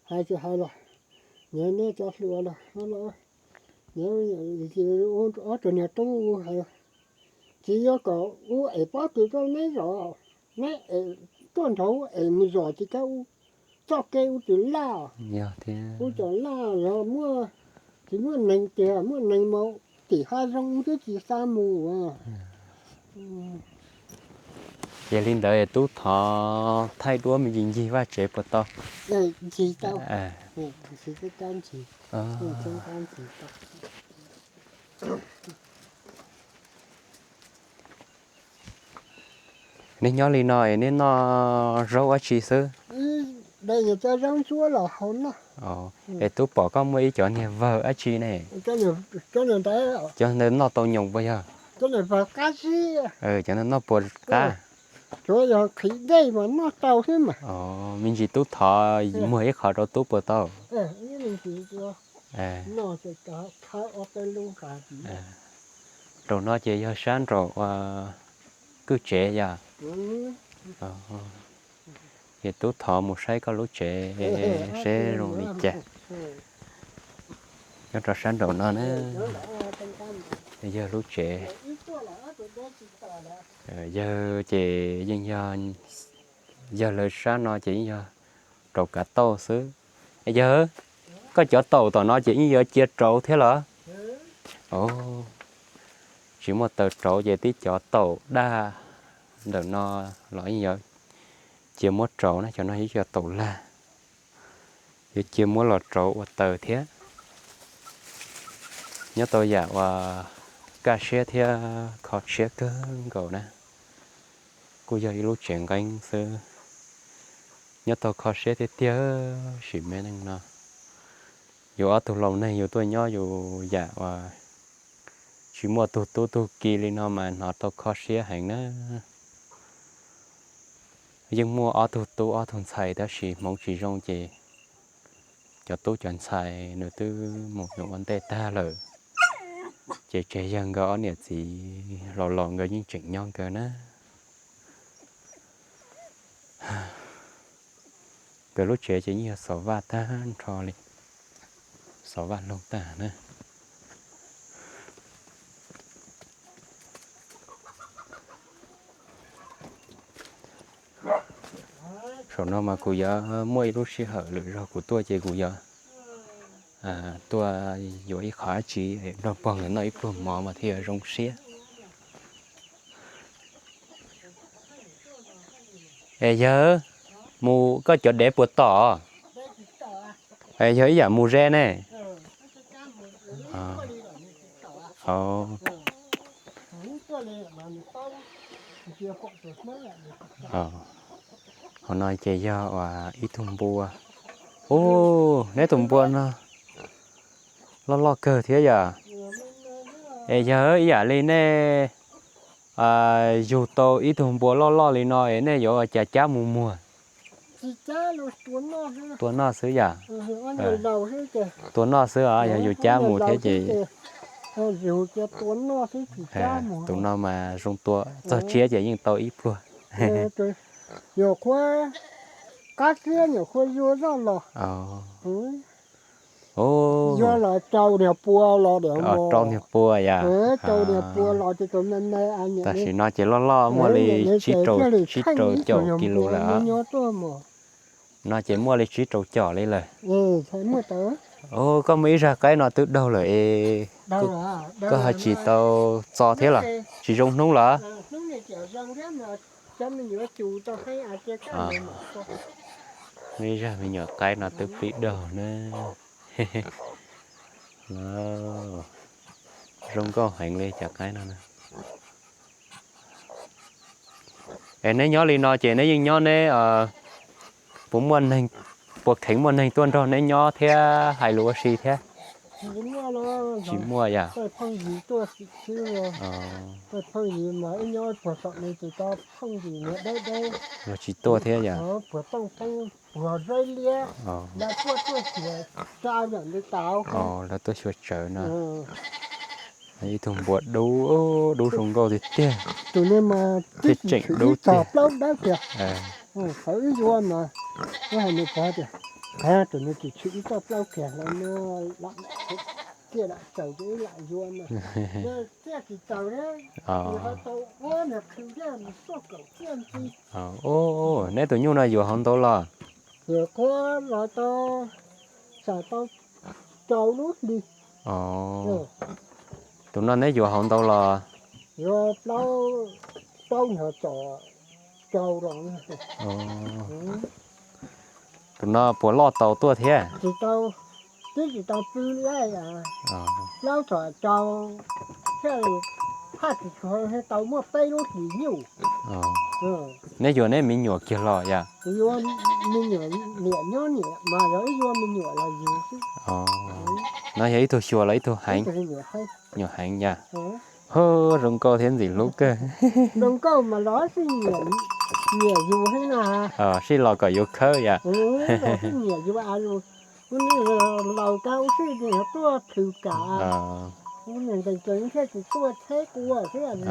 Hais tsis hais los, nej cov hluas los, ob tug niag tub hais, tsis yog kom ua es pob kws rau neb zos, neb es tuaj nrog ua es nws zos tsis kav ua, txoj kev ua tsis laj, ua tsis laj yog muaj, tsis muaj neeg tiag, muaj neeg mas tim hav zoov twb tsis xa mus. Ces li ntawd tub thov thaij duab me ntsis ncig vaj tsev puas tau? Ncig tau. Neb nyob li no es neb noj zaub dab tsi xwb? Zaub ntsuab los hau noj. Es tub pom koj muaj ib cov niag vawg dab tsi ne? Cov ntawd noj tau nyoos puas yog? Cov ntawd noj puas qab? Tsuav yog qhwv dej mas noj tau xwb mas. Me ntsis tub thov muag ib qho rau tub puas tau? Nraum no ces yog sab nraum kwj tsev yom. Ces tub thov mus saib koj lub tsev seb zoo li cas. Nyob rau sab nraum no na, yawg lub tsev. Yawg ces yeej yog, yawg lawv sab no ces yeej yog rauv kav tauj xwb. Yawg, koj cov taum tom no ces yeej yuav cia rauv thiab los? Tsis muaj taws rauv ces tib cov taum daj ntawm no los yeej yuav cia muab rauv na, cov no yeej yog taum lag. Yuav cia muab los rauv ua taws thiab. Nyob tau yam uas kaj siab thiab kho siab kawg nkaus na. Kuj yog ib lub tsev nqeeb xwb, nyob tau kho siab tiag tiag sim me neej no. Yus ob tug laus neeg yus tuaj nyob yus yam uas tsis muaj tug tub tug ki li no mas hnov tau kho siab heev na. Yeej muaj ob tug tub ob tug ntxhais tab sis hmoov tsis zoo ces cov tub cov ntxhais nws twb mus nws ua ntej tag lawm, ces tseg yawg nkawd ob niam txiv laus laus nkawd yeej tseem nyob nkawd na. Nkawd lub tsev ces yeej yog xov vaj tag nrho li, xov vaj loog tag na. Saum no mas kuv yuav muaj ib lub sij hawm lwm zaug kuv tuaj ces kuv yuav tuaj yuav ib qho dab tsi nrog pog nkawd noj ib pluag mov mas thiaj yuav zoo siab. Es yawg, mus koj cov dev puas tom? Es yog ib yam mus ze ne. Hauv no ces yog ib tug npua. Ub, neb tus npua no loj loj kawg thiab yom. Es yog ib yam li nej yug tau ib tug npua loj loj li no es nej yuav ua cas cab mus muag? Tua noj xwb yom. Tua noj xwb os, yog yus cab mus thiab ces tus no mas zoo tua txog tsiab ces yeej tau ib pluag. Nyuam qhuav qab tsiab nyuam qhuav zuag zoj los. Zuag los rau niag pua los, rau niag pua yom. Rau niag pua los ces tau me me. Tam sim no ces loj loj muaj li tsib rau, tsib rau caum kis lus lawm. No ces muaj li tsib rau caum li lawm. Koj muaj ib zaj qaib no twb daug lawm es koj ho tsis tau txo thiab los tsis zoo hnub los? Muaj ib zaj me nyuam qaib no twb pib daug na. Zoo nkauj heev li cov qaib no. Es neb nyob li no ces neb yeej nyob neb, puas muaj neeg, puas kheev muaj neeg tuaj nrog neb nyob thiab hais lus ua si thiab? Tsis muaj yom. Luag tsis tuaj thiab yom. Lawv tuaj xyuas tsawv no. Ib tug npua dub, dub zoo nkauj tiag tiag. Tus no mas twb tseem dub txog plaub dawb tiag. Qhov wb yuav mas, wb hais nws pog tias, tus no tsis tshwm ib txoj plaub kiag hlawv no, lam tiaj lam tsaus ces wb lam yuav mas, tiaj tsis tsaus thiab, nws ho tau ob niag qhwv thiab nws tuaj kaum tiaj ntxiv. Neb tus nyuj no yuav hauv ntau los? Yuav qhuav los tau, xav tau rau lub hli. Tus no neb yuav hauv ntau los? Yuav plaub, plaub nyuag tom rau los. Tus no puas loj tau tuaj thiab? Tsis tau, twb tsis tau pw li, plaub tom rau thiaj li, thaj tsis tshua tau muaj peb lub hlis nyuj. Neb yuav neb me nyuam kiag los yom? Yuav me nyuam, niam nyob niam mas yog ib yuav me nyuam los yug xwb. No yog ib tug xyuas los ib tug heev? Nyuam heev yom. Hwb, zoo nkauj thiab ntxim hlub kawg. Zoo nkauj mas los xij, niam yug heev na. Sij los kom yus khawb yom. Niam yug a, laus tau ua sij tuaj plhws kam, ua niam nkees ceev thiaj tsis tuaj tsheb kua xwb.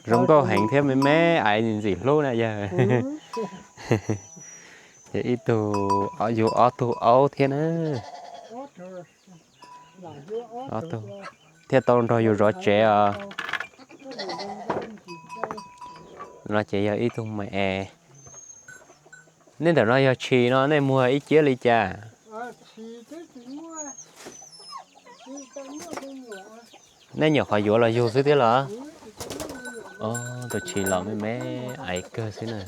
Zoo nkauj heev thiab me me aiv ntxim hlub na yawg. Ces ib tug yug ob tug aub thiab na. Ob tug thiaj tau nrog yus zov tsev os. No ces yog ib tug me es. Nej ntawm no yog tshis no nej muag ib ciab li cas? Nej nyuam qhuav yuav los yug xwb thiab los? Tus tshis los me me aiv kawg xwb na.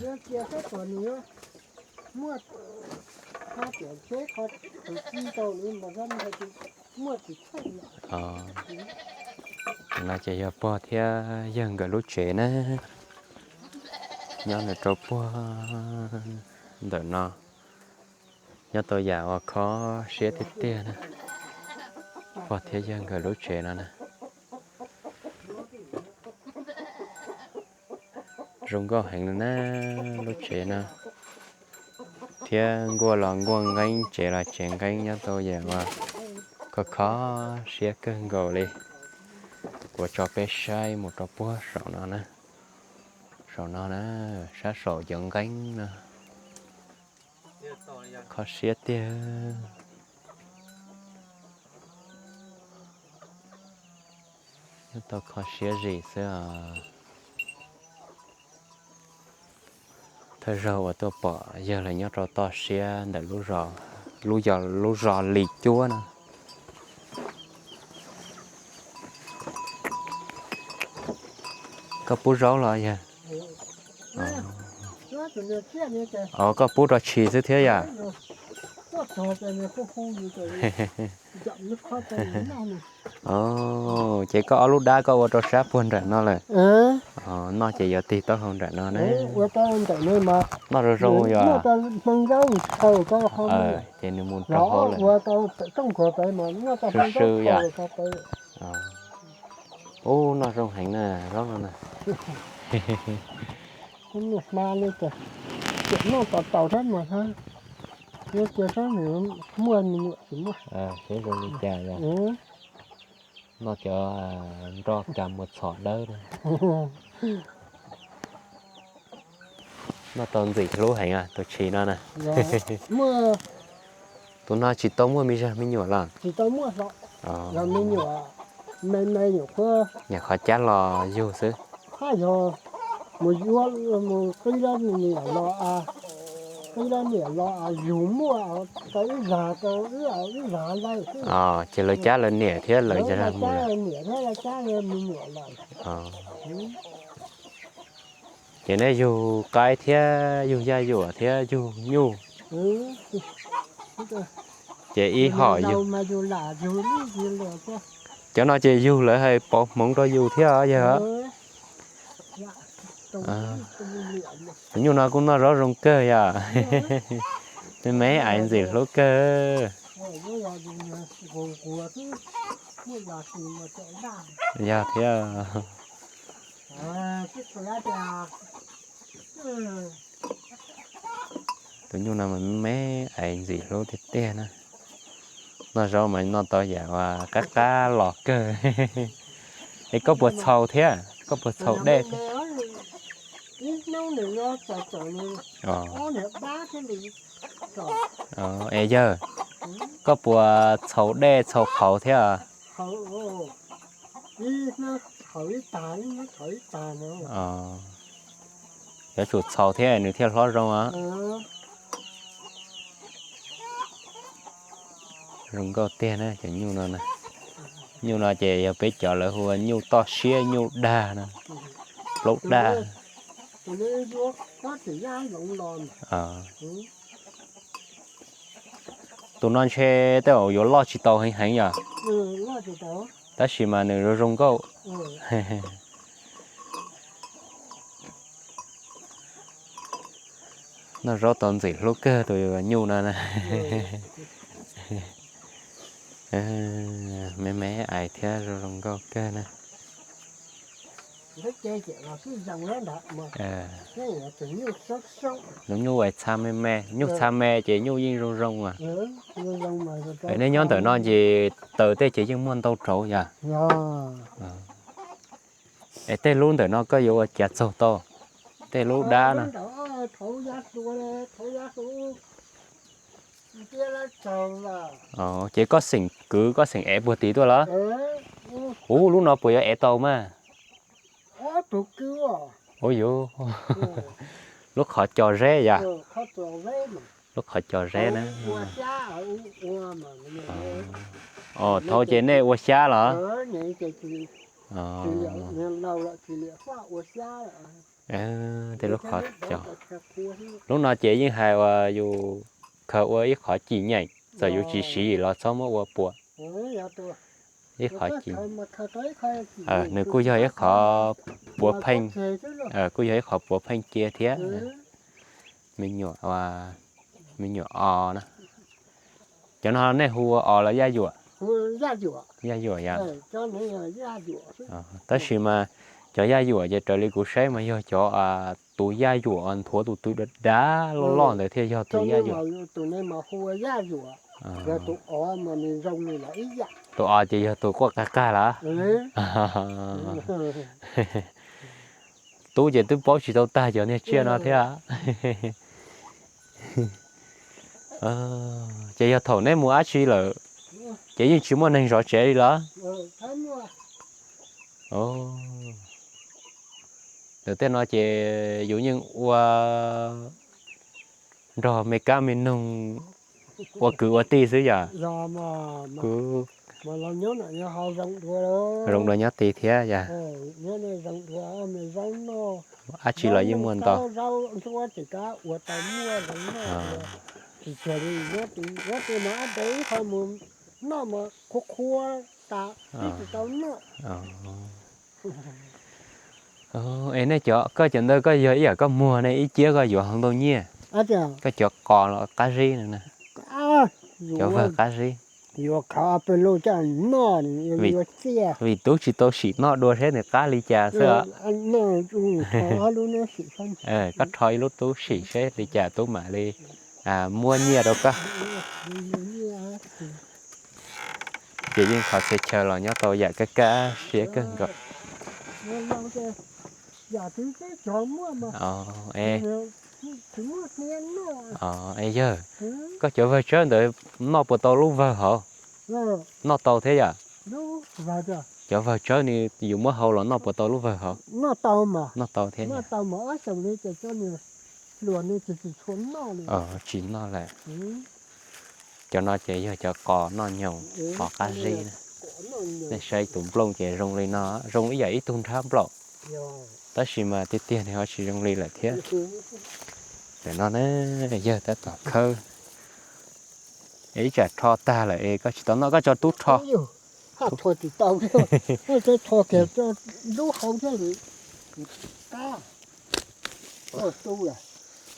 No ces yog pog thiab yawg nkawd lub tsev na, nyob nws rau puag ntawm no, nyob tau yam uas kho siab tiag tiag na, pog thiab yawg nkawd lub tsev no na. Zoo nkauj heev na lub tsev no, thiab nkuaj los nkuaj nqeeb, tsev los tsev nqeeb, nyob tau yam uas kho kho siab kawg nkaus li. Kuv tso peb saib mus rau puag saum no na, saum no na, sab saum cov nqeeb no, kho siab tiag. Nyob tau kho siab zim xwb os. Thawj zaug uas tuaj pom yawg lawv nyob rau toj siab ntawm lub zos, lub, lub zos Lis Cuab no. Koj pub zaub los yawg? Os, koj pub rau tshis xwb thiab yom? Os, ces koj ob lub dab koj ua rau sab puag nram no lawm. Noj ces yuav tig taub hau nram no ne. Noj zoo zoo yom. Ces nws mus rau hauv lawm. Sw sw yom. Ub, noj zoo heev na zaub no na. Noj tau tau thiab mas, muaj me nyuam tsis muaj. Seb zoo li cas yog. Noj cov nroj cas muag txhom dawb na. Noj tau ntxim hlub heev tus tshis no na. Tus no tsis tau muaj me zag me nyuam los? Nyuam qhuav cab los yug xwb. Mus yuav, mus qib dab niam los, qib dab niam los yug muaj tau ib zag, tau ib zag laij xwb. Ces lawv cab lawv niam thiab lawv zag mus. Ces neb yug qaib thiab yug yaj yuam thiab yug nyuj, ces ib hom yug. Cov no ces yug lawv hais pauv hmoov rau yus thiab yog. Tus nyuj no kuj noj zaub zoo kawg yom. Me me ais ntxim hlub kawg. Yog thiab. Tus nyuj no mas me me ais ntxim hlub tiag tiag na. Noj zaub mas noj tau yam uas qab qab los kawg. Es koj puas txhaus thiab? Koj puas txhaus dej thiab? Es yawg, koj puas txhaus dej txhaus qhauv thiab? Yuav tsum txhaus thiab nws thiaj hlob zoo os. Zoo nkauj tiag na cov nyuj no. Nyuj no ces yog peb cov lawv hu ua nyuj toj siab, nyuj dag na, plaub dag. Tus no ntshe tej zaum yuav loj tsis tau heev heev yom. Tab sis mas nws zoo zoo nkauj. Noj zaub tau ntxim hlub kawg tus nyuj no na. Me me ais thiab zoo zoo nkauj kawg na. Lub nyuj ais txha me me, nyuj txha me ces nyuj yeej zoo zoo as. Nej nyob ntawm no ces taws tej ces yeej muaj ntau rauv yom. Es tej lub ntawm no koj yuav ua cas txaug tau? Tej lub dab no. Ces koj xeem kwv koj xeem ev puag tid tuaj los? Ub, lub no puas yuav ev tau mas? Ub yuv, lub qhov co zeb yom. Lub qhov co zeb na. Os, thaum ces nej ua xyab los? Tej lub qhov co. Lub no ces yeej hais uas yus khaws ua ib qhov cim nyeem, txawm yus tsis siv los txhob muab ua puas. Ib qhov cim, nws kuj yog ib qhov puav pheej, kuj yog ib qhov puav pheej cia thiab. Me nyuam, me nyuam os na. Cov no nej hu ua os los yaj yuam? Yaj yuam yom. Tab sis mas cov yaj yuam ces raws li kuv saib mas yog cov tus yaj yuam nthuav tus tw dav dav loj loj ntawd thiaj yog tus yaj yuam. Tus os ces yog tus quaj qag qag lawm. Tub ces twb paub tsis tau tag cov niag tsiaj no thiab. Ces yog thaum neb mus dab tsi lawm, ces yeej tsis muaj neeg zov tsev li los? Ntawm tej no ces yus yeej ua nrog me kab me noog ua kwv ua tij xwb yom? Kuv Mas los nyob no yog ho zoo dua, zoo dua nyob tid thiab yog. Nyob no zoo dua, me zaub noj, dab tsi los yeej muaj ntau, zaub ntsuab ces kab ua tau muaj zoo noj. Tsis tseg li, nyob tid, nyob tid mas ab dev ib qho mus noj mas qhuav qhuav tas, twb tsis tau noj. Es nej cov, koj cov ntawd koj yog ib yam koj muag ne ib ciab koj yuav hauv ntau nyiaj. Koj cov qos los qab zib no na, cov vawg qab zib. Yuav khav pes lug coj noj, yuav txiaj. Vim tub tsis tau sim noj dua seb nws qab li cas xwb os. Koj rho ib lub tub sim seb li cas tub mam li muab nyiaj rau koj. Ces yeej qhov txhia chaw los nyob tau yam kaj kaj siab kawg nkaus. Es yawg, koj cov vawg tsawb ntawd noj puas tau lub vawg hauv? Noj tau thiab yom? Cov vawg tsawb ni yus muab hau los noj puas tau lub vawg hauv? Noj tau thiab. Tsis noj lawm. Cov no ces yog cov qos noj nyoos, qos qab zib. Nej saib tus nplooj ces zoo li no, zoo ib yam ib tug nrhab nplaum, tab sis mas tiag tiag nws ho tsis zoo li lawm thiab. Tam no na, yawg tab tom khawb, es ib tsam rho tag lawm es koj tsis tau noj koj tso tub rho.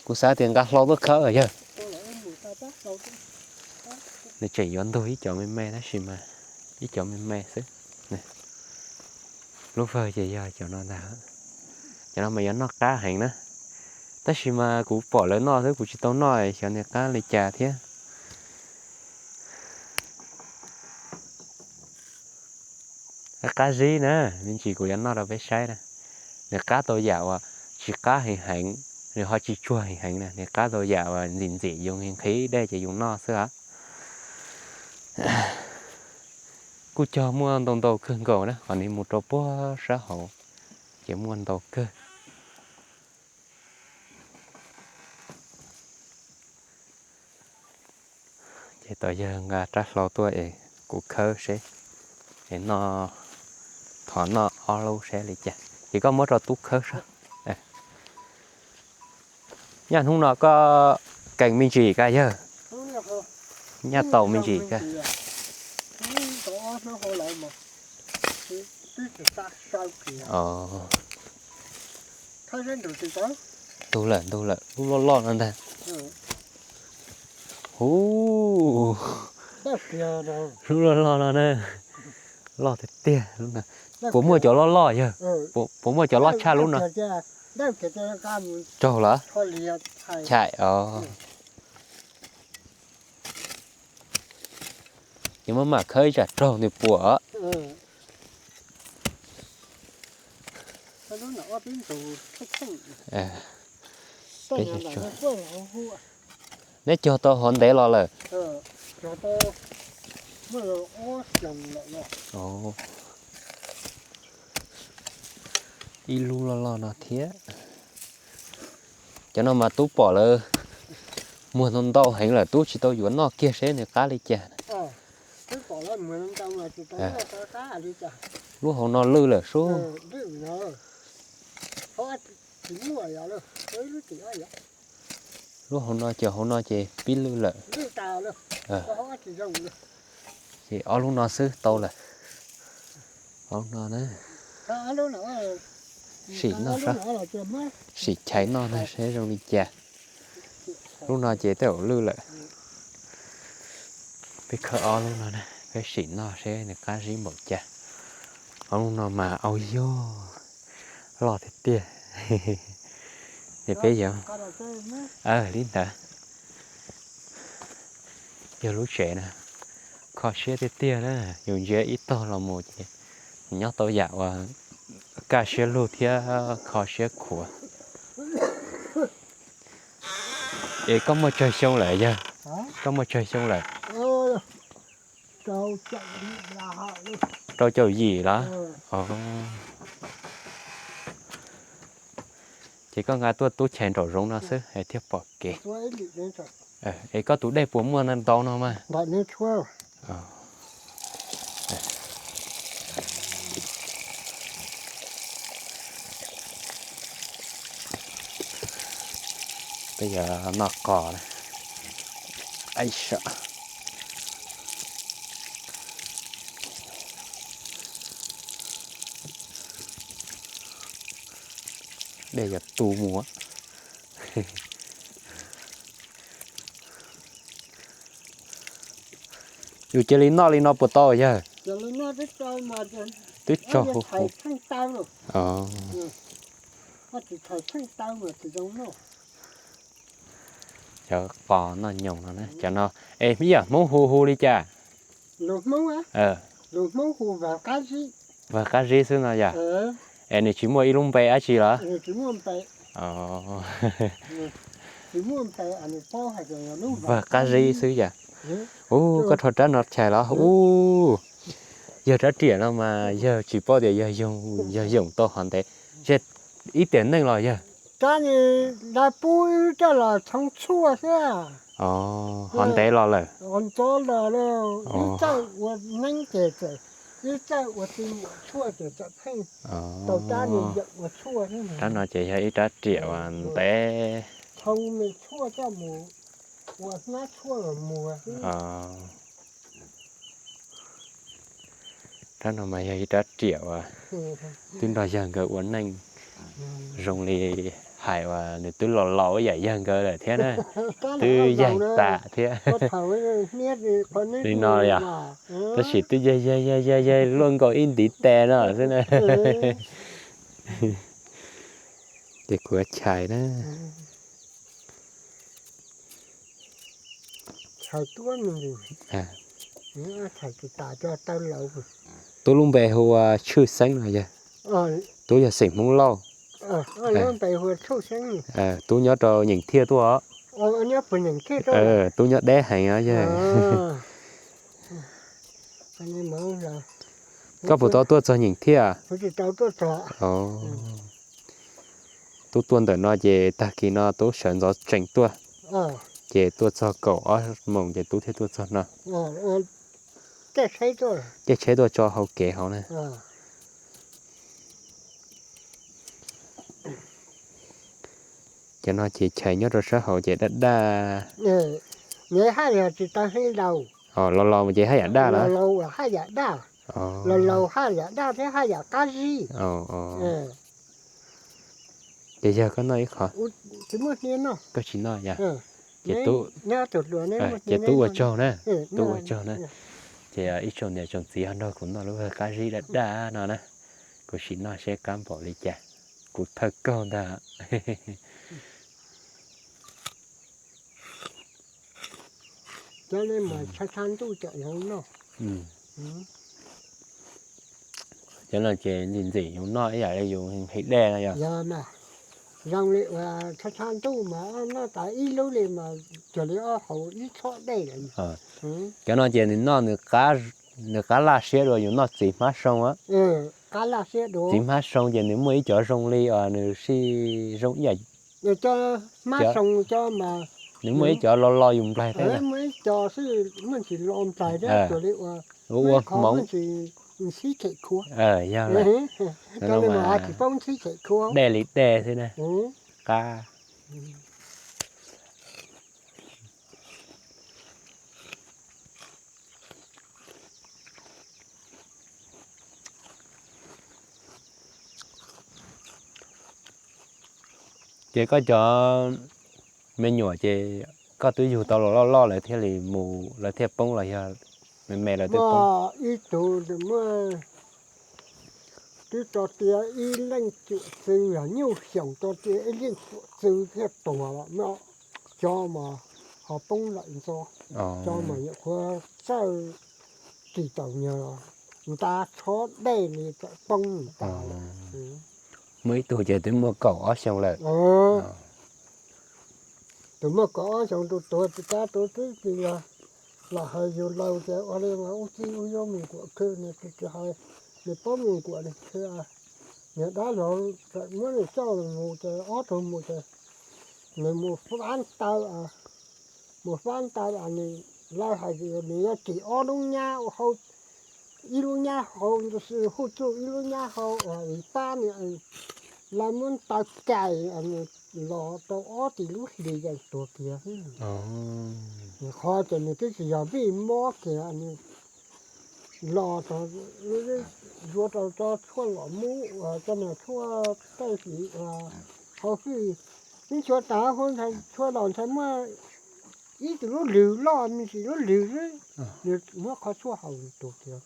Kuv xav tias nqa hlau tuaj khawb yawg. Nws tseem yuav ntug ib co me me tab sis mas ib co me me xwb. Lub vawg ces yog cov no ntag. Cov no mas yuav noj qab heev na, tab sis mas kuv pom lawv noj xwb kuv tsis tau noj xyov nws qab li cas thiab. Qab zib na, me ntsis kuv yuav noj rau peb saib na. Nws qab tau yam uas tsis qab heev heev, nws ho tsis tsuag heev heev na, nws qab tau yam uas ntxim ntxim yus nqhis dej ces yus noj xwb os. Kuj cog muaj ntau ntau kawg nkaus na, qhov nws mus rau puag sab hauv ces muaj ntau kawg. Ces tos yawg nqa rab hlau tuaj es kuv khawb seb, es noj, thov noj ob lub seb li cas. Ces koj muab rau tub khawb seb. Nyaj hnub no koj kees me ntsis koj yawg? Nyaj tau me ntsis koj? Ntug lawm, ntug lawm, lub loj loj no ntag. Hu, lub loj loj no na, loj tiag tiag. Puas muaj cov loj loj yawg? Puas muaj cov loj tshaj lub no? Raug lawm. Chais os. Ces maj mam khawb ib tsam raug nws puas. Neb cog tau hov ntev los lawm? Ib lub loj loj no thiab. Cov no mas tub pom lawv muag ntau ntau heev lawm tub tsis tau yuav noj kiag seb nws qab li cas. Lub hauv no lwj lawm sub. Lub hauv no ces hauv no ces pib lwj lawm. Ces ob lub no xwb tau lawm. Ob lub no na. Sim noj seb, sim chais noj na seb zoo li cas. Lub no ces tej zaum lwj lawm. Peb khawb ob lub no na, peb sim noj seb nws qab zib npaum cas. Ob lub no mas au yog loj tiag tiag. Ces peb yuav, li ntawd. Yog lub tsev na, kho siab tiag tiag na, yus ntsia ib tog los mus ces nyob tau yam uas kaj siab lug thiab kho siab khuav. Es koj muaj tsawg xyoo lawm yawg? Koj muaj tsawg xyoo lawm? Rau caum yim los? Ces koj nqa tuaj tub chais nraum zoov no xwb es thiaj pom kev. Es koj tus dej puas muaj ntau no mas? Ntau. Peb yuav noj qos na. Ai, dej yuav tu mus. Yus cia li noj li no puas tau yawg? Twb tsaug. Cov qos noj nyoos no na, cov no, es ib yam Hmoob hu hu li cas? Vwg qab zib xwb no yog? Es nws tsis muaj ib lub npe dab tsi los? Vwg qab zib xwb yog? Ub, koj rho rab no chais los ub. Yawg rab riam no mas yawg tsis paub tias yawg yoog tau hov ntev, ib tiam neej los yawg? Rab ni lawv pub wb coj los txhoov tshuaj xwb. Hov ntev los lawm. Ntxov los, ib txawj ua neeb ces, ib txawj ua txiv muam tshuaj ces txawm pheej tau rab ni ua tshuaj. Rab no ces yog ib rab riam uas ntev. Txhoov me tshuaj coj mus ua hnab tshuaj los muag. Rab no mas yog ib rab riam uas twb nrog yawg nkawd ua neej, zoo li hais uas nws twb los laus ib yam yawg nkawd lawm thiab na, twb yaig tas thiab li no yog, tab sis twb yaig yaig yaig yaig luaj nkaus ib ntiv tes no xwb na. Ces kuv chais na. Tub lub npe hu ua Tshwj Xeeb no yog? Tub yog xeem Hmoob Lauj. Tub nyob rau Nyeem Thiaj tuaj os. Tub nyob deb heev os yawg. Koj puas tau tuaj txog Nyeem Thiaj? Tub tuaj ntawm no ces tag kis no tub sawv ntxov tsees tuaj, ces tuaj txog kaum ob moos ces tub thiaj tuaj txog no. Caij tsheb tuaj tso hauv kev hauv na. Cov no ces chais nyob rau sab hauv ces daj daj. Los los ces haj yam daj los? Los laus haj yam daj, los laus haj yam daj thiab haj yam qab zib. Ces yog koj noj ib qho. Koj tsis noj yog? Ces tub ua tsaug na, tub ua tsaug na. Ces ib tsoom niam tsoom txiv ho nrog kuv noj lub vwg qab zib daj daj no na. Kuv sim noj seb qab npaum li cas, kuv thawj kaug ntag. Cov no ces ntxim ntxim yus noj ib yam li yus nqhis dej no yog? Zoo li uas tshav tshav ntuj mas noj tas ib lub li mas cuag li ob hau ib txhob dej lawm. Cov no ces nws noj, nws qab laj siab dua yus noj txiv hmab soo. Txiv hmab soo ces nws muaj ib cov zoo li os, nws sij zoo ib yam. Nws muaj ib cov lo lo yus nplaig thiab. Ua hmoov. Dej li dej xwb na. Qab. Ces koj cov me nyuam ces koj twb yug tau los loj loj lawv thiaj li mus, lawv thiaj poob los yog me me lawv twb poob? Ib tug muaj, twb tso tias ib leej cuam txwv, yog nyuj xyoos tso tias ib leej cuam txwv thiaj tuag los no. Cov mas ho poob lawm ntxov, cov mas nyuam qhuav txawj tsis taus nyuag nta tshob dej li txawm poob tas lawm. Muaj ib tug ces twb muaj kaum ob xyoo lawm. Tus muaj kaum ob xyoo tus tuag tsis kav tus twb tsis yog los hais yus laus ces ua li mas ub txib ub yob me nkuam khw, nws tsis hais, nws paub me nkuam li khw. Niag dab laug txawm muab nws coj mus ces ob tug mus ces nws mus fab taw, mus fab taw nws, lawv hais tias nws yuav tsim ob lub nyab hau, ib lub nyab hau, hu tsuj ib lub nyab hau uas pab nws, lawv muab taw kais nws los tau ob txhiab lub hlis ces tuag kiag. Nws qhov ces nws twb tsis yog vij mob kiag, nws los tau, yuav tau cov tshuaj los mub, cov niag tshuaj tej hauv fij, ib tshuaj tas hu ntshai, tshuaj los ntshai muaj ib tug lub lwg loj me ntsis lub lwg xwb, nws muab qhov tshuaj haus nws tuag kiag.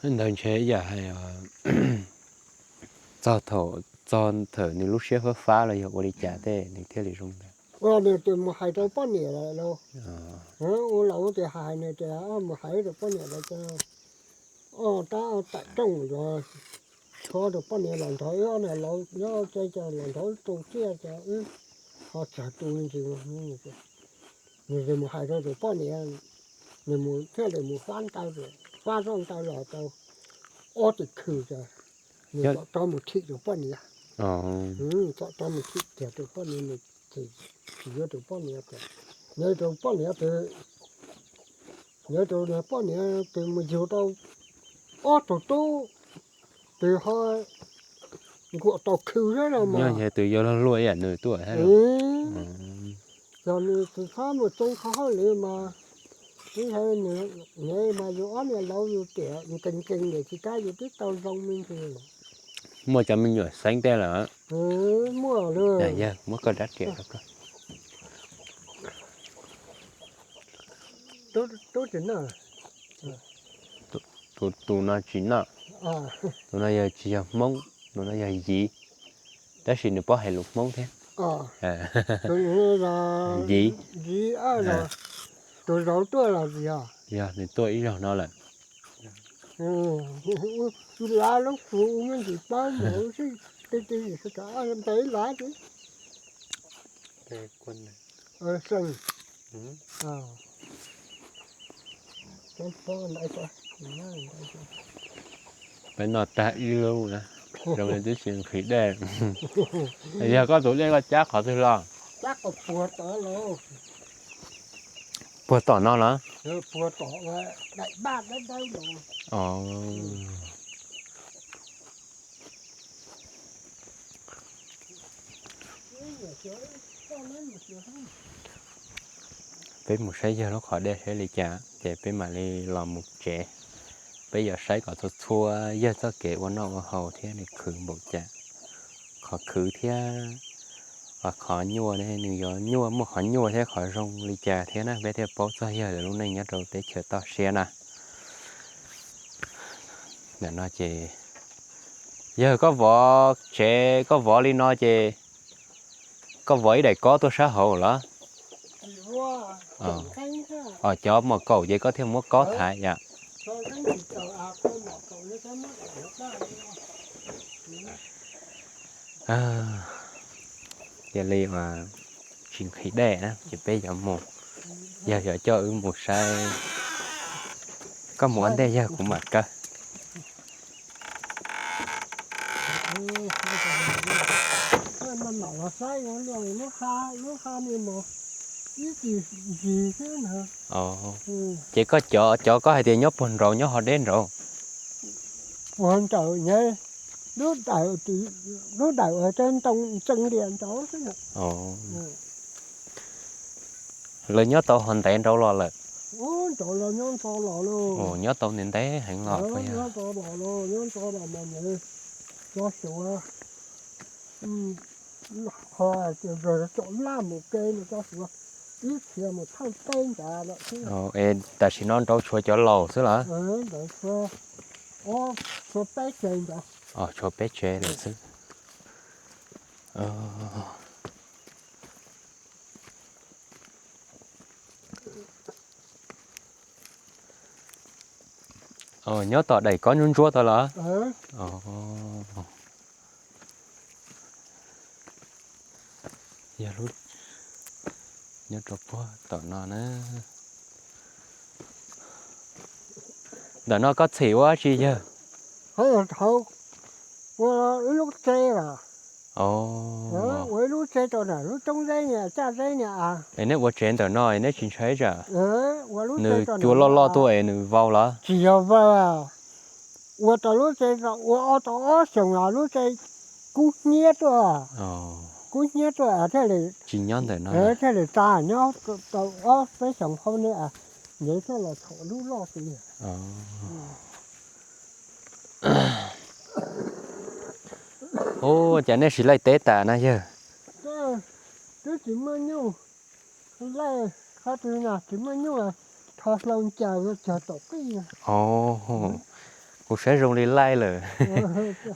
Ntawd ntshe yam hais txog thaum, txog thaum nws lub siab fab fab los yog ua li cas tej nws thiaj li zoo ntawd. Ua nws tias mus hais rau poj niam lawm lauj. Ua los tias hais nws tias mus hais rau poj niam lawm ces ob tab tawm rooj yuav rho rau poj niam los nrog wb ob niag laus nyob ces los nrog wb tu tsiaj ces wb ho tsawg tu ntsis. Nws mus hais rau tus poj niam, nws mus thiaj li mus fab ntawv, fab zoj ntawv los tau ob tug khw ces nws txawm rov mus thim tus poj niam. Txawm rov mus thim kiag tus poj niam, nws tsis yuav tus poj niam ces, nws tus poj niam tus, nws tus poj niam tus mus yug tau ob tug tub, tus ho nkuam tau khw xwb los mas. Nyob tus yuav luag luaj ib yam nws tuaj thiab. Yog nws tsis txhob mus txeeb qhov hauj lwm mas, ib yam nws mas yus ob niag laus yus tiam nkees nkees niam tsis kam yus twb tau zoo me ntsis. Muaj cov me nyuam xeeb tej lawm. Muaj lawm. Yawg muab koj rab riam rau koj. Tub tsis noj. Tus, tus no tsis noj. Tus no yog tsis yog Hmoob, tus no yog Yiv, tab sis nws paub hais lus Hmoob thiab. Yiv, tus zaum tuaj los yog, yog nws tuaj ib zaug no lawm. Lav lub kua ua me ntsis plaub mus xwb, ti ti ntev lav ti. Peb noj tag ib lub na, zoo li twb tsis nqhis dej. Yog koj tus dej koj cab qhov twg los? Puag tom no los? Peb mus saib yawg lub qhov dej saib li cas ces peb mam li los mus tsev. Peb yuav saib kom txhua txhua yawg txoj kev ua noj ua haus thiab nws khwv npaum cas. Qhov khwv thiab qhov nyuaj ne, nws yuav nyuaj, muaj qhov nyuaj thiab qhov zoo li cas thiab na, peb thiaj paub txog yawg lub neej nyob rau teb chaws toj siab na. Ntawm no ces yawg koj vov tsev, koj vov li no ces koj vov ib daim kob tuaj sab hauv los? Cov mos kaum ces koj thiaj muab kob thaiv yom. Cia li mas tsis nqhis dej na ces peb yuav mus, yawg yuav coj wb mus saib. Koj mus ua ntej yawg kuv mam kaw. Ces koj cov, cov koj hais tias nyob puag nraud nyob ho deb nraud. Puag nraud, lub dawm, lub dawm uas ntoo ntxeev lias nraud xwb. Lawv nyob tau ho ntev nraud los lawm? Nyob tau ntev ntev heev los. Tam sim no nraud tshuav cov laus xwb los? Tshuav peb tsev lawm xwb. Nyob tom daim kob ntsuab ntsuab tod los? Yog lub, nyob rau puag tom no na. Ntawm no koj txhim ua dab tsi yawg? Ua ib lub tsev los. Ua ib lub tsev rau ntawm lub roob zeb niag caj zeb niag a. Es neb ua tsev ntawm no es neb tsis ntshai tsam nws cua loj loj tuaj es nws vau los? Tsis yog vau, ua tau lub tsev, ua tau ob xyoos los lub tsev kub hnyiab tuaj, kub hnyiab tuaj thiaj li, tsis nyob ntawm no, thiaj li tsa nyob tau ob peb xyoos hauv ne, ntev thiaj los thaum lub loj tiag. Ua cas nej siv laij teb tas na yawg? Twb tsis muaj nyuj, laij qhov twg no tsis muaj nyuj, tho hlau ncaws cog tom qij. Kuv saib zoo li laij lawm.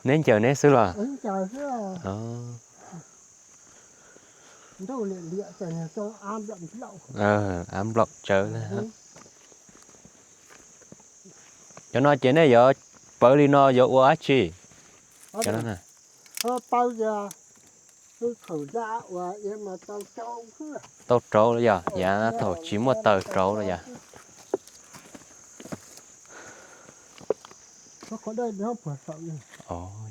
Neb ncaws neb xwb los? Av nplaum tsawv na. Cov no ces nej yuav pawv li no yuav ua dab tsi? Tau rauv los yog yav thaum tsis muaj taws rauv los yog?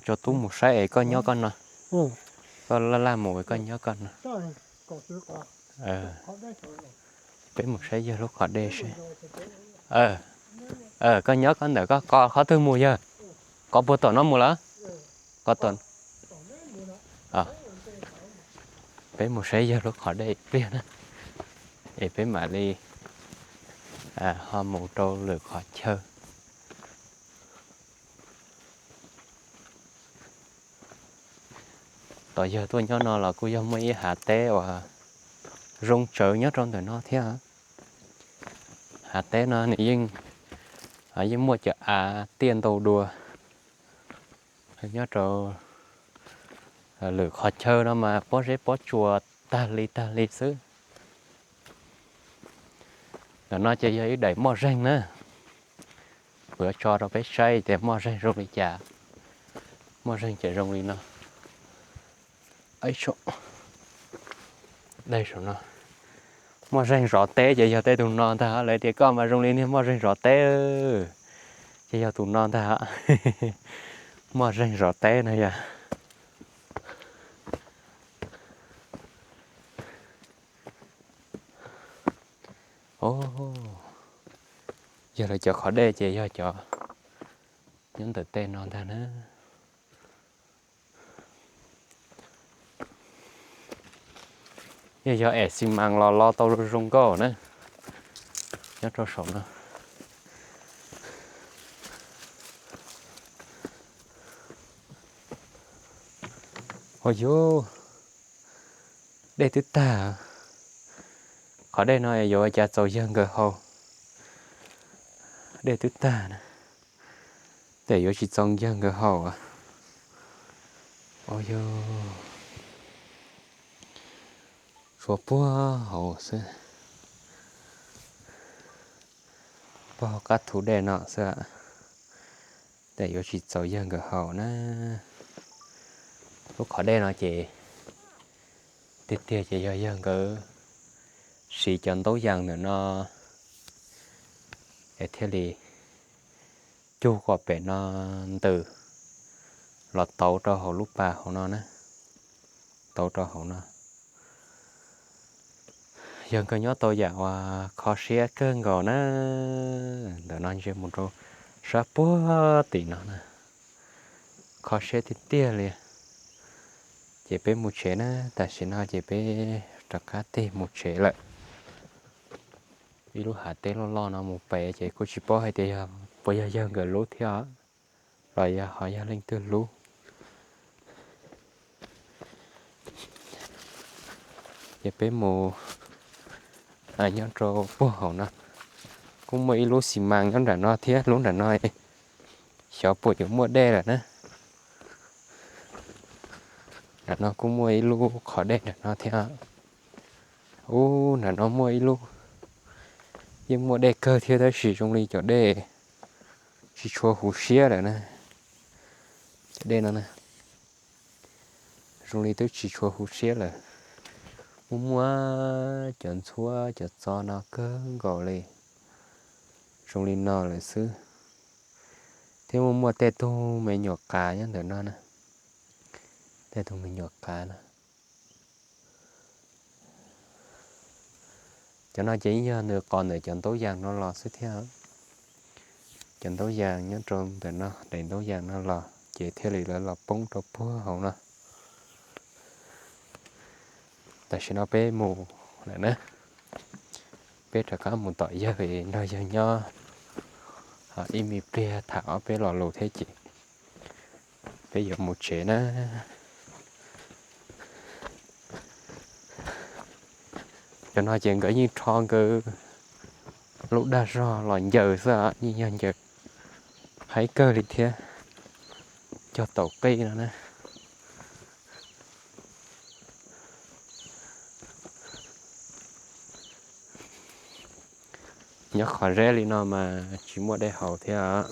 Tso tub mus saib es koj nyob koj no. Koj laj laj mus es koj nyob koj no. Peb mus saib yawg lub qhov dej seb. Koj nyob koj ntawm koj, koj qhov twg mus yawg? Koj puag tom no mus lawm? Koj tom, peb mus saib yawg lub qhov dej ib pliag na, es peb mam li ho mus rau lwm qhov chaw. Tom yawg tuaj nyob no los kuj yog muaj ib hav teb uas zoo tsawv nyob rau ntawm no thiab. Hav teb no nws yeej, yeej muaj cov av tiaj ntau dua. Nyob rau lwm qhov chaw no mas pob zeb pob tsuas tag li tag li xwb. Ntawm no ces yog ib daim moj zeeg na. Kuv yuav tso rau peb saib tias moj zeeg zoo li cas. Moj zeeg ces zoo li no. Dej saum no, moj zeeg zov teb ces yog tej tus no ntag. Lawv tias koj mas zoo li niag moj zeeg zov teb, ces yog tus no ntag. Moj zeeg zov teb no yog. Yog lawv cov qhov dej ces yog cov nyob ntawm tej no ntag na. Yog yog es xi mas los lo tau zoo nkauj na. Nyob rau saum no. Ua yus, dej twb tag. Qhov dej no yuav ua cas txaus yawg nkawd haus. Dej twb tag na. Tej yuav tsis txaus yawg nkawd haus. Ua yus, tshuav puag hauv xwb. Puag hauv qab thu dej no xwb. Tej yuav tsis txaus yawg nkawd haus na. Lub qhov dej no ces tiag tiag ces yog yawg nkawd siv cov ntaub yas ntawm no es thiaj li cug kom pem no ntws los tauv rau hauv lub pas hauv no na. Tauv rau hauv no. Yawg nkawd nyob tau yam uas kho siab kawg nkaus na. Ntawm no ntsia mus rau sab puag tim no na, kho siab tiag tiag li. Ces peb mus tsev na, tam sim no ces peb rov qab tig mus tsev lawm. Ib lub hav teb loj loj no mus pem ces kuj tsis paub hais tias puas yog yawg nkawd lub thiab los yog ho yog leej twg lub. Ces peb mus nyob rau puag hauv no, kuj muaj ib lub xi mas nyob nram no thiab, lub nram no xyov puas yuav muaj dej lawm na. Nram no kuj muaj ib lub qhov dej nram no thiab. Ub, nram no muaj ib lub, yeej muaj dej kawg thiab tab sis zoo li cov dej tsis tshua huv siab lawm na. Cov dej no na, zoo li twb tsis tshua huv siab lawm. Muaj muaj cov ntxhuab cov txo no kawg nkaus li, zoo li no lawm xwb. Thiab muaj muaj tej tug me nyuam qav nyob ntawm no na, tej tug me nyuam qav na. Cov no ces yeej yog nws qos ntawm cov ntaub yas no los xwb thiab. cov ntaub yas nyob rau ntawm no, daim ntaub yas no los ces thiaj li lawv los poob rau puag hauv no. Tam sim no peb mus lawm na, peb rov qab mus tom yawg nrog yawg nyob ib me pliag tham ob peb lo lus thiab ces peb yuav mus tsev na. Cov no ces nkawd yeej rho nkawd lub dag zog los ncaws xwb, yeej yog ncaws haib kawg li thiab, cog taus qij no na. Nyob qhov zeb li no mas tsis muaj dej haus thiab.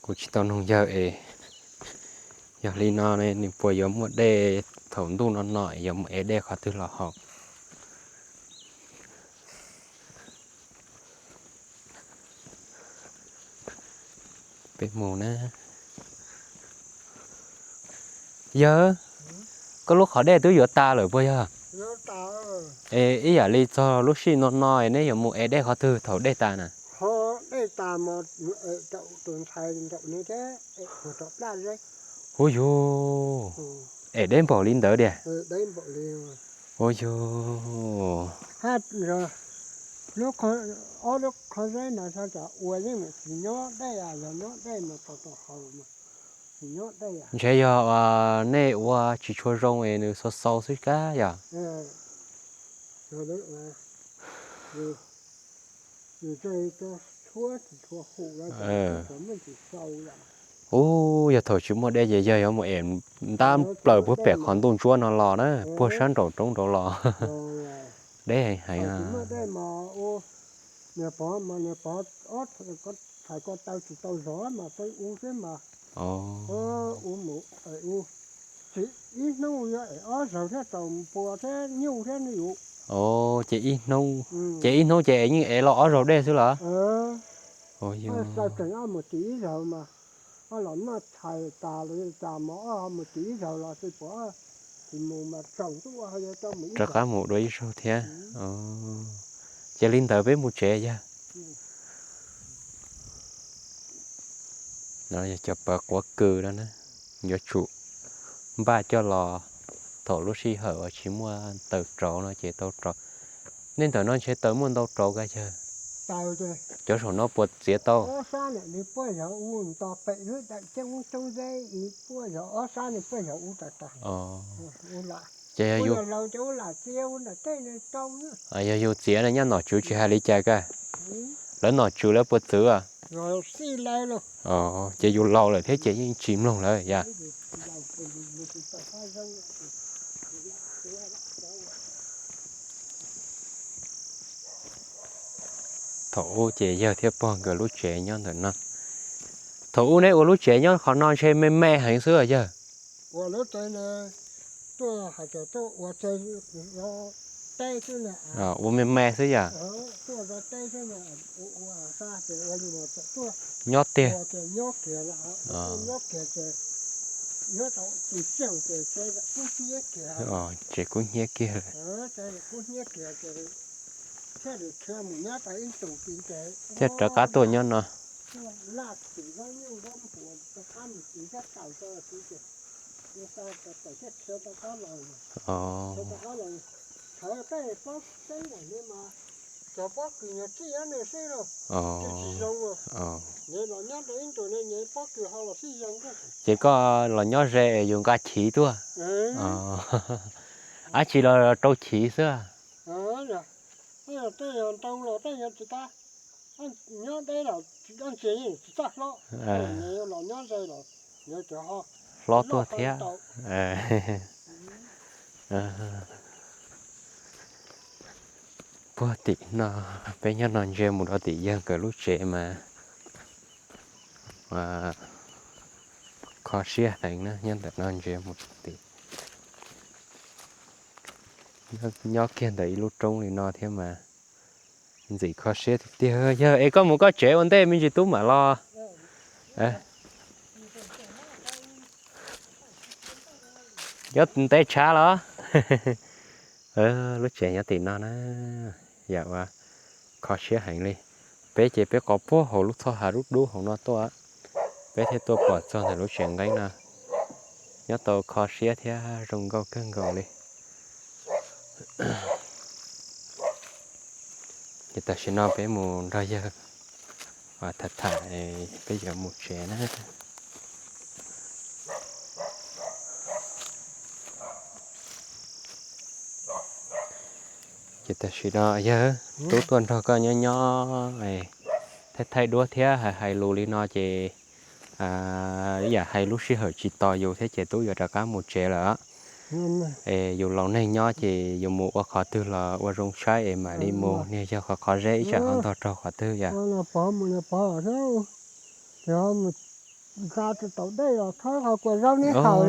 Kuv tsis tau nug yawg es yog li no nws puas yuav muaj dej thaum ntuj no no es yuav mus ev dej qhov twg los haus. Peb mus na. Yawg, koj lub qhov dej twb yuav tas lawm puas yog? Es ib yam li txog lub sij no no neb yuav mus ev dej qhov twg thaum dej tas na? Huv yug, es deb npaum li ntawd diam? Huv yug, ntshe yog nej ua tsis tshua zoo es nws xau xau xwb kab yog? Ub, yog thaum tsis muaj dej ces yawg yuav mus ev ntab plaws puag pem qhov ntuj ntsuab no los na, puag sab nraum roob nraud los. Deb heev heev. Ib hnub yog ev ob zaug thiab tau npua thiab nyuj thiab ne yus. Ces ib hnub, ces ib hnub ces yeej ev los ob zaug dej xwb los? Tseem ob mus tim ib zaug mas, ob los noj tshais tas los cas mas ob mus tim ib zaug los xwb puas, tsis mus mas tsaus ntuj ho yuav rov mus ib zaug thiab. Ces li ntawd peb mus tsev yawg. No yog cov pawv quav kws no na, yuav tsum npaj coj los thaum lub sij hawm uas tsis muaj taws rauv no ces tau rauv. Nej ntawm no ntshe taws muaj ntau rauv kawg yawg. Cov saum no puas txiav tau? Ces yog yus txiav no nyob nom tswv tsis hais li cas kawg. Lawv nom tswv lawv puas txwv? Ces yus laus lawm thiab ces yeej tsis mloog lawm yom. Thaum ub ces yawg thiab pog nkawd lub tsev nyob ntawm no. Thaum ub neb ua lub tsev nyob qhov no ntshe me me heev xwb yawg. Ua me me xwb yom. Nyob tiag. Tsev kub hnyiab kiag lawm. Thiaj rov qab tuaj nyob no. Ces koj los nyob ze es yus nqa chiv tuaj. Ab tsi los rau chiv xwb. Hlob tuaj thiab. Puag tim no, peb nyob no ntsia mus rau tim yawg nkawd lub tsev mas kho siab heev na, nyob ntawm no ntsia mus tim, nyob kiag ntawm ib lub roob li no thiab mas ntxim kho siab tiag tiag. Yawg es koj mus koj tsev ua ntej me ntsis tub mam los. Nyob ntev tshav los? Lub tsev nyob tim no na, yam uas kho siab heev li. Peb ces peb qhov puag hauv lub txhoj hav dub dub hauv no tuaj, peb thiaj tuaj pom txog ntawm lub tsev nqeeb no, nyob tau kho siab thiab zoo nkauj kawg nkaus li. Ces tam sim no peb mus nrog yawg tham tham, peb yuav mus tsev na. Ces tam sim no yawg, tub tuaj nrog koj nyob nyob, thaij thaij duab thiab hais hais lus li no ces ib yam hais lub sij hawm tsis tos yus thiab ces tub yuav rov qab mus tsev lawm. Es yus laus neeg nyob ces yus mus ua qhov twg los ua zoo saib es mam li mus, niag yog qhov qhov zeb ib tsam ho ntog raug qhov twg yom.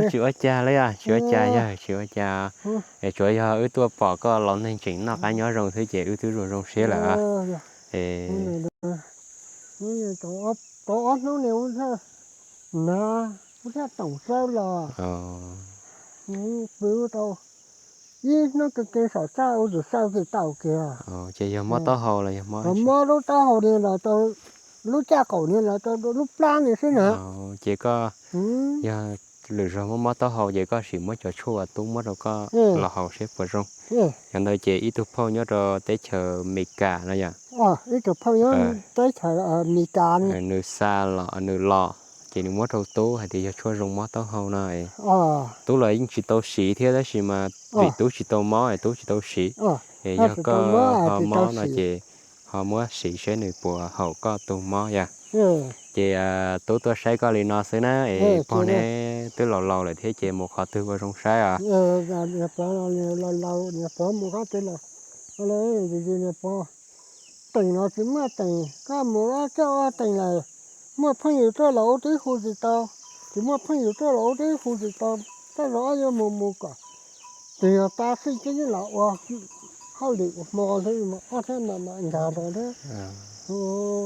Tsis ua cas li, tsis ua cas yog tsis ua cas. Es tsuav yog wb tuaj pom koj laus neeg tseem noj qab nyob zoo xwb ces wb twb zoo zoo siab lawm. Tau ob hnub ne, na, kuv thiaj toom xaw los, pw tau ib hnub ke ke saum txaj ua yus xaw tsis tau kiag. Ces yog mob taub hau los yog mob, mob lub taub hau ni los tau lub caj qaum ni los tau lub plab ni xwb na. Ces koj yog lwm zaug mob mob taub hau ces koj sim muab cov tshuaj uas tub muab rau koj los haus seb puas zoo. Cov ntawd ces ib tug phauj nyob rau teb chaws Amelikas no yom, ib tug phauj nyob teb chaws Amelikas, nws xa los nws los ces nws muab rau tub hais tias yog tshuaj zoo mob taub hau no. Tub los yeej tsis tau siv thiab tab sis mas vim tub tsis tau mob es tub tsis tau siv. Es yog koj ho mob no ces ho muab siv seb nws puas haum koj tus mob yom. Ces tub tuaj saib koj li no xwb na, es pog neb twb laus laus lawm thiab ces mus qhov twg ua zoo saib os. Teem los tsis muaj teem, koj mus ob coj ob teem lawm, muaj phooj ywg tuaj los ub twb hu tsis tau, tsis muaj phooj ywg tuaj los ub twb hu tsis tau, tej zaum ob yuav mus mus kom tus yog tas xij tseeb los ua hauj lwm ua hmo xwb mas ob thiab mam mam nkag rau thiab.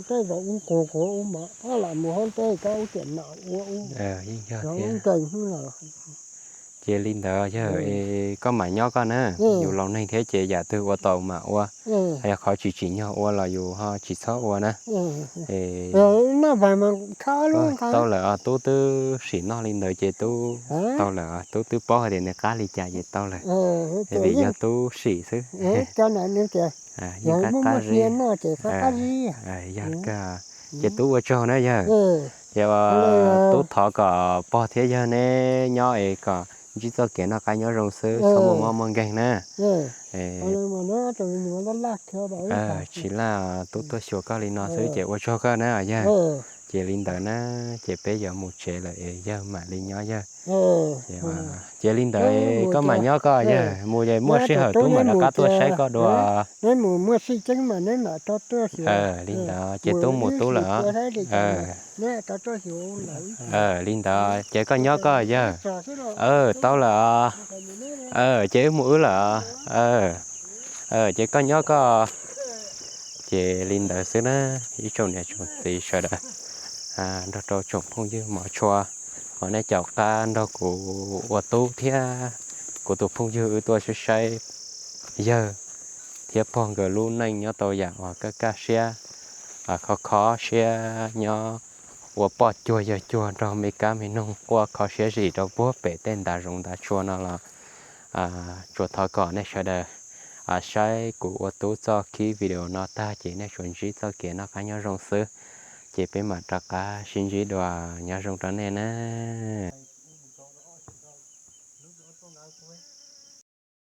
Tej zaum ub qus qus ub mas ob lam mus hauv ntej koj ub tiam mam ua ub, ub nkees hnub los. Ces li ntawd yog koj mam nyob koj na, yus laus neeg thiab ces yam twg ua tau mam ua, yog qhov tsis tsim nyog ua los yus ho tsis txhob ua na. Tau lawm os, tub twb sim noj li ntawd ces tub tau lawm os, tub twb paub hais tias nws qab li cas ces tau lawm. Vim yog tub sim xwb. Yeej qab qab zib. Yog kawg, ces tub ua tsaug na yawg. Ces tub thov kom pog thiab yawg neb nyob es kom ntsib txoj kev noj qab nyob zoo xwb, txhob muaj mob muaj nkeeg na. Tsis laj, tub tuaj xyuas koj li no xwb ces ua tsaug koj na yawg. Ces li ntawd na, ces peb yuav mus tsev lawm es yawg mam li nyob yawg. Ces li ntawd koj mam nyob koj yawg, mus ces muaj sij hawm tub mam rov qab tuaj saib koj dua. Li ntawd ces tub mus tub lawm. Li ntawd ces koj nyob koj yawg. Tau lawm. Ces wb mus wb lawm. Ces koj nyob koj. Ces li ntawd xwb na, ib tsoom niam tsoom txiv sawv daws, nrog rau tsoom phooj ywg mos tshua, uas nej caum qab nrog kuv ua tub thiab kuv tus phooj ywg wb tuaj saib saib yawg thiab pog nkawd lub neej nyob tau yam uas kaj kaj siab, khov kho siab nyob ua poj cuag yawg cuag nrog me kab me noog quaj kho siab zim rau puag pem tej ntav zoov ntav tsua no los tsuas thov kom nej sawv daws saib kuv ua tub txoj khib video no tag ces nej tsuas ntsib txoj kev noj qab nyob zoo xwb. Ces peb mam rov qab sib ntsib dua, nyob zoo rau nej na.